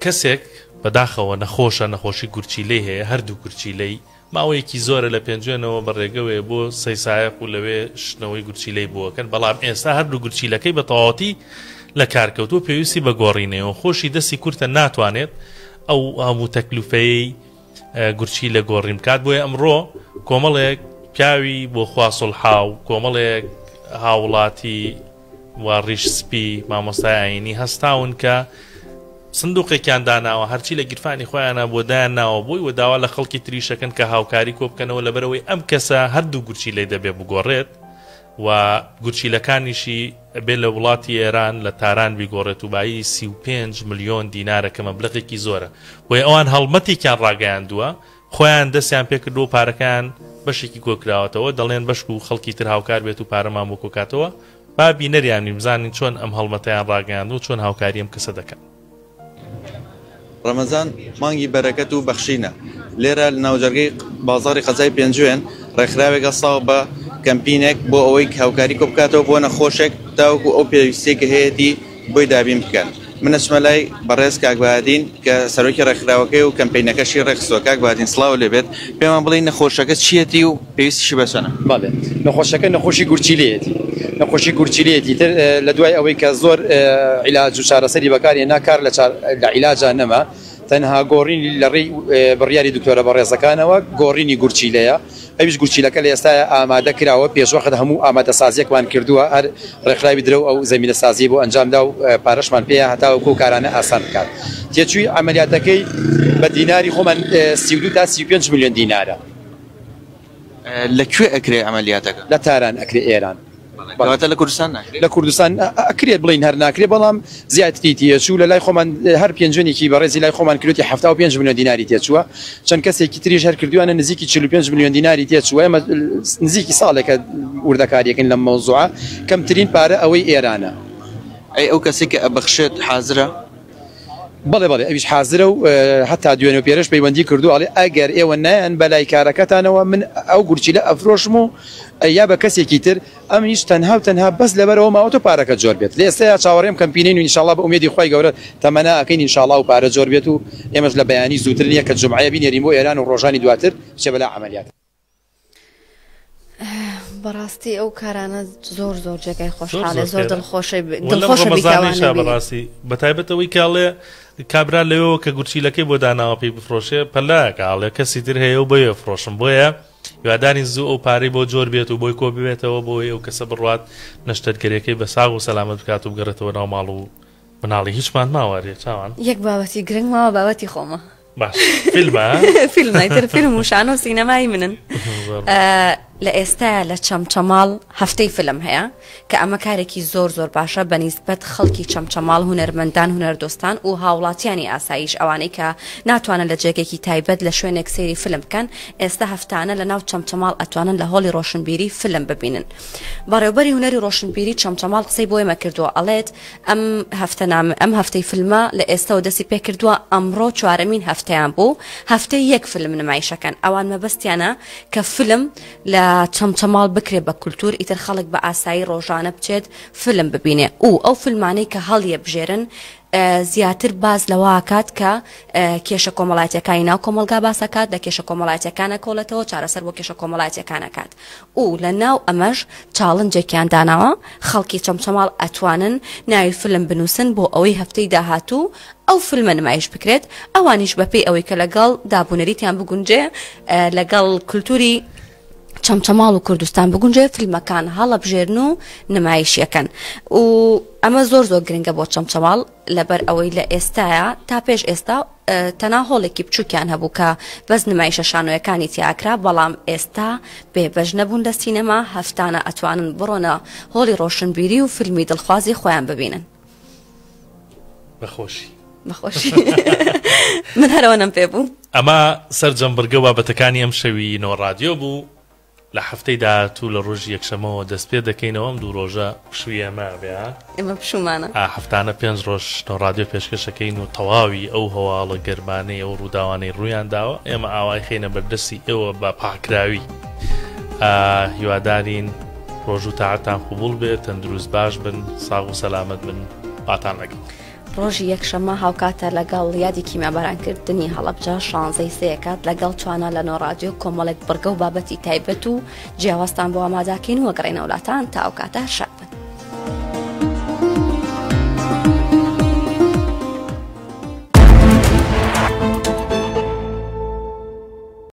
کەسێک بەداخەوە نەخۆشە نەخۆشی گورچیلەی هەیە هەردوو گورچیلەی ماوەیەکی زۆرە لە پێنجوێنەوە بە ڕێگەوەیە بۆ سەیسایەق و لەوێ شتنەوەی گورچیلەی بۆکەن بەڵام ئێستا هەردوو گورچیلەکەی بە تەواوەتی لە کارکەوتووە پێویستی بە گۆڕینەوە خۆشی دەستی کورتە ناتوانێت ئەو هەموو تەکلوفەیەی گورچیلە گۆڕین بکات بۆیە ئەمڕۆ کۆمەڵێک پیاوی بۆ خوا سوڵحاو کۆمەڵێک هاوڵاتی و ڕیش سپی مامۆستای ئاینی هەستاون کە سندوقێکیان داناوە هەرچی لە گیرفانی خۆیانە بۆ دایان ناوە بۆی و داوا لە خەڵکی تریشەکەن کە هاوکاری کۆ بکەنەوە لەبەرەوەی ئەم کەسە هەردوو گورچیلەی دەبێ بگۆڕێت و گورچیلەکانیشی ئەبێ لە وڵاتی ئێران لە تاران بیگۆڕێت و بایی 35 ملیۆن دینارە کە مەبلەغێکی زۆرە بۆیە ئەوان هەڵمەتێکیان ڕاگەیاندووە خۆیان دەستیان پێکردووە و پارەکەیان بەشێکی کۆکراوەتەوە، دەڵێن بەشکو خەڵکی تر هاوکار بێت و پارەمان بۆ کۆکاتەوە، با بینەریان بین بزانین چۆن ئەم هەڵمەتەیان ڕاگەیاندوە و چۆن هاوکاری ئەم کەسە دەکەن. ڕەمەزان مانگی بەرەکەت و بەخشینە، لێرە لە ناوجەرگەی بازاڕی قەزای پێنجوێن ڕێکخراوێک هەستاوە بە کەمپینێک بۆ ئەوەی هاوکاری کۆبکاتەوە بۆ نەخۆشێک تاوەکو ئەو پێویستیەی کە هەیەتی بۆی دابین بکەن. من ئەچمە لای بەڕێز کاک بەهادین کە سەرۆکی ڕێکخراوەکەی و کەمپەینەکەشی ڕێکخستووە. کاک بەهادین سڵاوت لێ بێت، پێمان بڵێی نەخۆشەکە چییەتی و پێویستیشی بە چەنە؟ بەڵێ نەخۆشەکە نەخۆشی گورچیلەیەتی، نەخۆشی گورچیلەیەتی تر لە دوای ئەوەی کە زۆر عیلاج و چارەسەری بەکار هێنا کار لە لە عیلاجا نەما، تەنها گۆڕینی لە ڕێی بڕیاری دکتۆرە بەڕێزەکانەوە گۆڕینی گورچیلەیە. ئەویش گورچیلەکە لە ئێستایا ئامادە کراوە، پێشوەخت هەموو ئامادەسازییەکمان کردووە، هەر ڕێکخراوی درەو ئەو زەمینەسازییەی بۆ ئەنجام دا و پارەشمان پێیە هەتاوەکو ئەو کارانە ئاسان بکات. تێچووی عەمەلیاتەکەی بە دیناری خۆمان 32 تا 35 ملیۆن دینارە. لە کوێ ئەکرێ عەمەلیاتەکە؟ لە تاران ئەکرێ، ئێران. کەواتە لە کوردستان ناکرێت؟ لە کوردستان ئەکرێت بڵێین هەر ناکرێت بەڵام زیاتری تێچوو لە لای خۆمان هەر پێنجوێنێکی بەڕێزی لای خۆمان کردوویەتی 75 ملیۆن دیناری تێچووە چەند کەسێکی تریش هەر کردوویانە نزیکی 45 ملیۆن دیناری تێچووە ئێمە نزیکی ساڵێکە وردەکاریەکەین لەم مەوزوعە کەمترین پارە ئەوەی ئێرانە. ئەی ئەو کەسەی کە ئەبەخشێت حازرە؟ بەڵێ بەڵێ ئەویش حازرە و هەتا دوێنێ و پێرێش پەیوەندی کردووە ئەڵێ ئەگەر ئێوە نایەن بەلای کارەکەتانەوە من ئەو گورچیلە ئەفرۆشم و یا بە کەسێکی تر ئەمنیش تەنها و تەنها بەس لەبەرئەوە ماوەتەوە پارەکە جۆر بێت لە ئێستایا چاوەڕێم کەمپینەین و ئینشاڵا بە ئومێدی خوای گەورە تەمەنا ئەکەین ئینشاڵا و پارە جۆر بێت و ئێمەش لە بەیانی زووتر نیە کە جومعەیە بینێرین بۆ ئێران و ڕۆژانی دواتر بچێ بەلا عەمەلیات. بەڕاستی ئەو کارانە زۆر زۆر جێگای خۆشحاڵێ زۆر دڵخۆشە دڵخۆشە بیکەوانە بەڕاستی بەتایبەتەوەی کاڵێ کابرا لەوەوە کە گورچیلەکەی بۆ داناوە پێی بفرۆشێ پەلاکە ئاڵێ کەسی تر هەیە و بۆیە فرۆشم بۆیە هیوادارین زوو ئەو پارەی بۆ جۆر بێت و بۆی کۆ ببێتەوە بۆی ئەو کەسە بڕوات نەشتەرگەریەکەی بە ساغ و سەلامەت بکات و بگەڕێتەوە ناو ماڵ و مناڵی هیچمان ماوە رێ چاوان یەک بابەتی گرنگ ماوە بابەتی خۆمە باش فیلمە فیلمە ئیتر فیلم و شانۆ و سینەمای منن لە ئێستایا لە چەمچەماڵ هەفتەی فیلم هەیە کە ئەمە کارێکی زۆر زۆر باشە بە نیسبەت خەڵکی چەمچەماڵ هونەرمەندان هونەردۆستان و هاوڵاتیانی ئاساییش ئەوانەی کە ناتوانن لە جێگەیەکی تایبەت لە شوێنێک سەیری فیلم بکەن ئێستا هەفتانە لە ناو چەمچەماڵ ئەتوانن لە هۆڵی ڕۆشنبیری فیلم ببینن بەڕێوبەری هونەری ڕۆشنبیری چەمچەماڵ قسەی بۆ ئێمە کردووە ئەڵێت ئەم هەفتەنامە ئەم هەفتەی فیلمە لە ئێستەوە دەستی پێکردووە ئەمڕۆ چوارەمین هەفتەیان بوو هەفتەی یەک فیلم نمایشەکەن ئەوان مەبەستیانە کە فیلم لە چەمچەماڵ بکرێ بە کولتوور ئیتر خەڵک بە ئاسایی ڕۆژانە بچێت فیلم ببینێ و ئەو فیلمانەی کە هەڵیەبژێرن زیاتر باس لەوە ئەکات کە کێشە کۆمەڵایەتیەکانی ناو کۆمەڵگا باس ئەکات لە کێشە کۆمەڵایەتیەکان ئەکۆڵێتەوە چارەسەر بۆ کێشە کۆمەڵایەتیەکان ئەکات و لە ناو ئەمەش چاڵنجێکیان داناوە خەڵکی چەمچەماڵ ئەتوانن ناوی فلم بنووسن بۆ ئەوەی هەفتەی داهاتوو ئەو فلمە نمایش بکرێت ئەوانیش بەپێی ئەوەی کە لەگەڵ دابونەریتیان بگونجێ لەگەڵ کولتوری چەمچەماڵ و کوردستان بگونجێ فیلمەکان هەڵەبژێرن و نمایشیەکەن و ئەمە زۆر زۆر گرنگە بۆ چەمچەماڵ لەبەر ئەوەی لە ئێستایا تا پێش ئێستا تەنا هۆڵێکی بچووکیان هەبوو کە بەس نمایشە شانۆیەکانی تیاکرا بەڵام ئێستا بێبەش نەبوون لە سینەما هەفتانە ئەتوانن بڕۆنە هۆڵی ڕۆشنبیری و فیلمی دڵخوازی خۆیان ببینن. بەخۆشی بەخۆشی من هەرەوە نەم پێ بوو. ئەمە سەرجەم بڕگە و بابەتەکانی ئەم شەوی نۆ ڕادیۆ بوو. لە هەفتەی داهاتوو لە ڕۆژی یەکشەمەوە دەست پێ دەکەینەوە ئەم دوو ڕۆژە پشووی ئێمە ئەبێ ها؟ ئێمە پشوومانە. ئا هەفتانە پێنج ڕۆژ نۆ ڕادیۆ پێشکەش ئەکەین و تەواوی ئەو هەواڵە گەرمانەی ئەو ڕووداوانەی ڕوویان داوە ئێمە ئاوای خەینە بەردەستی ئێوە بە پاکراوی ئا هیوادارین ڕۆژ و تاعەتان قبوڵ بێ تەندروست باش بن ساغ و سەلامەت بن خواتان لەگەڵ. ڕۆژی یەکشەممە هاوکاتە لەگەڵ یادی کیمیابارانکردنی هەڵەبجە شانزەی سێ کات لەگەڵ توانا لە نۆڕادیۆ کۆمەڵێک بڕگە و بابەتی تایبەت و جیاوازتان بۆ ئاماداکەین و گەڕێنەوە لاتان تا ئەو کاتە شاد بن.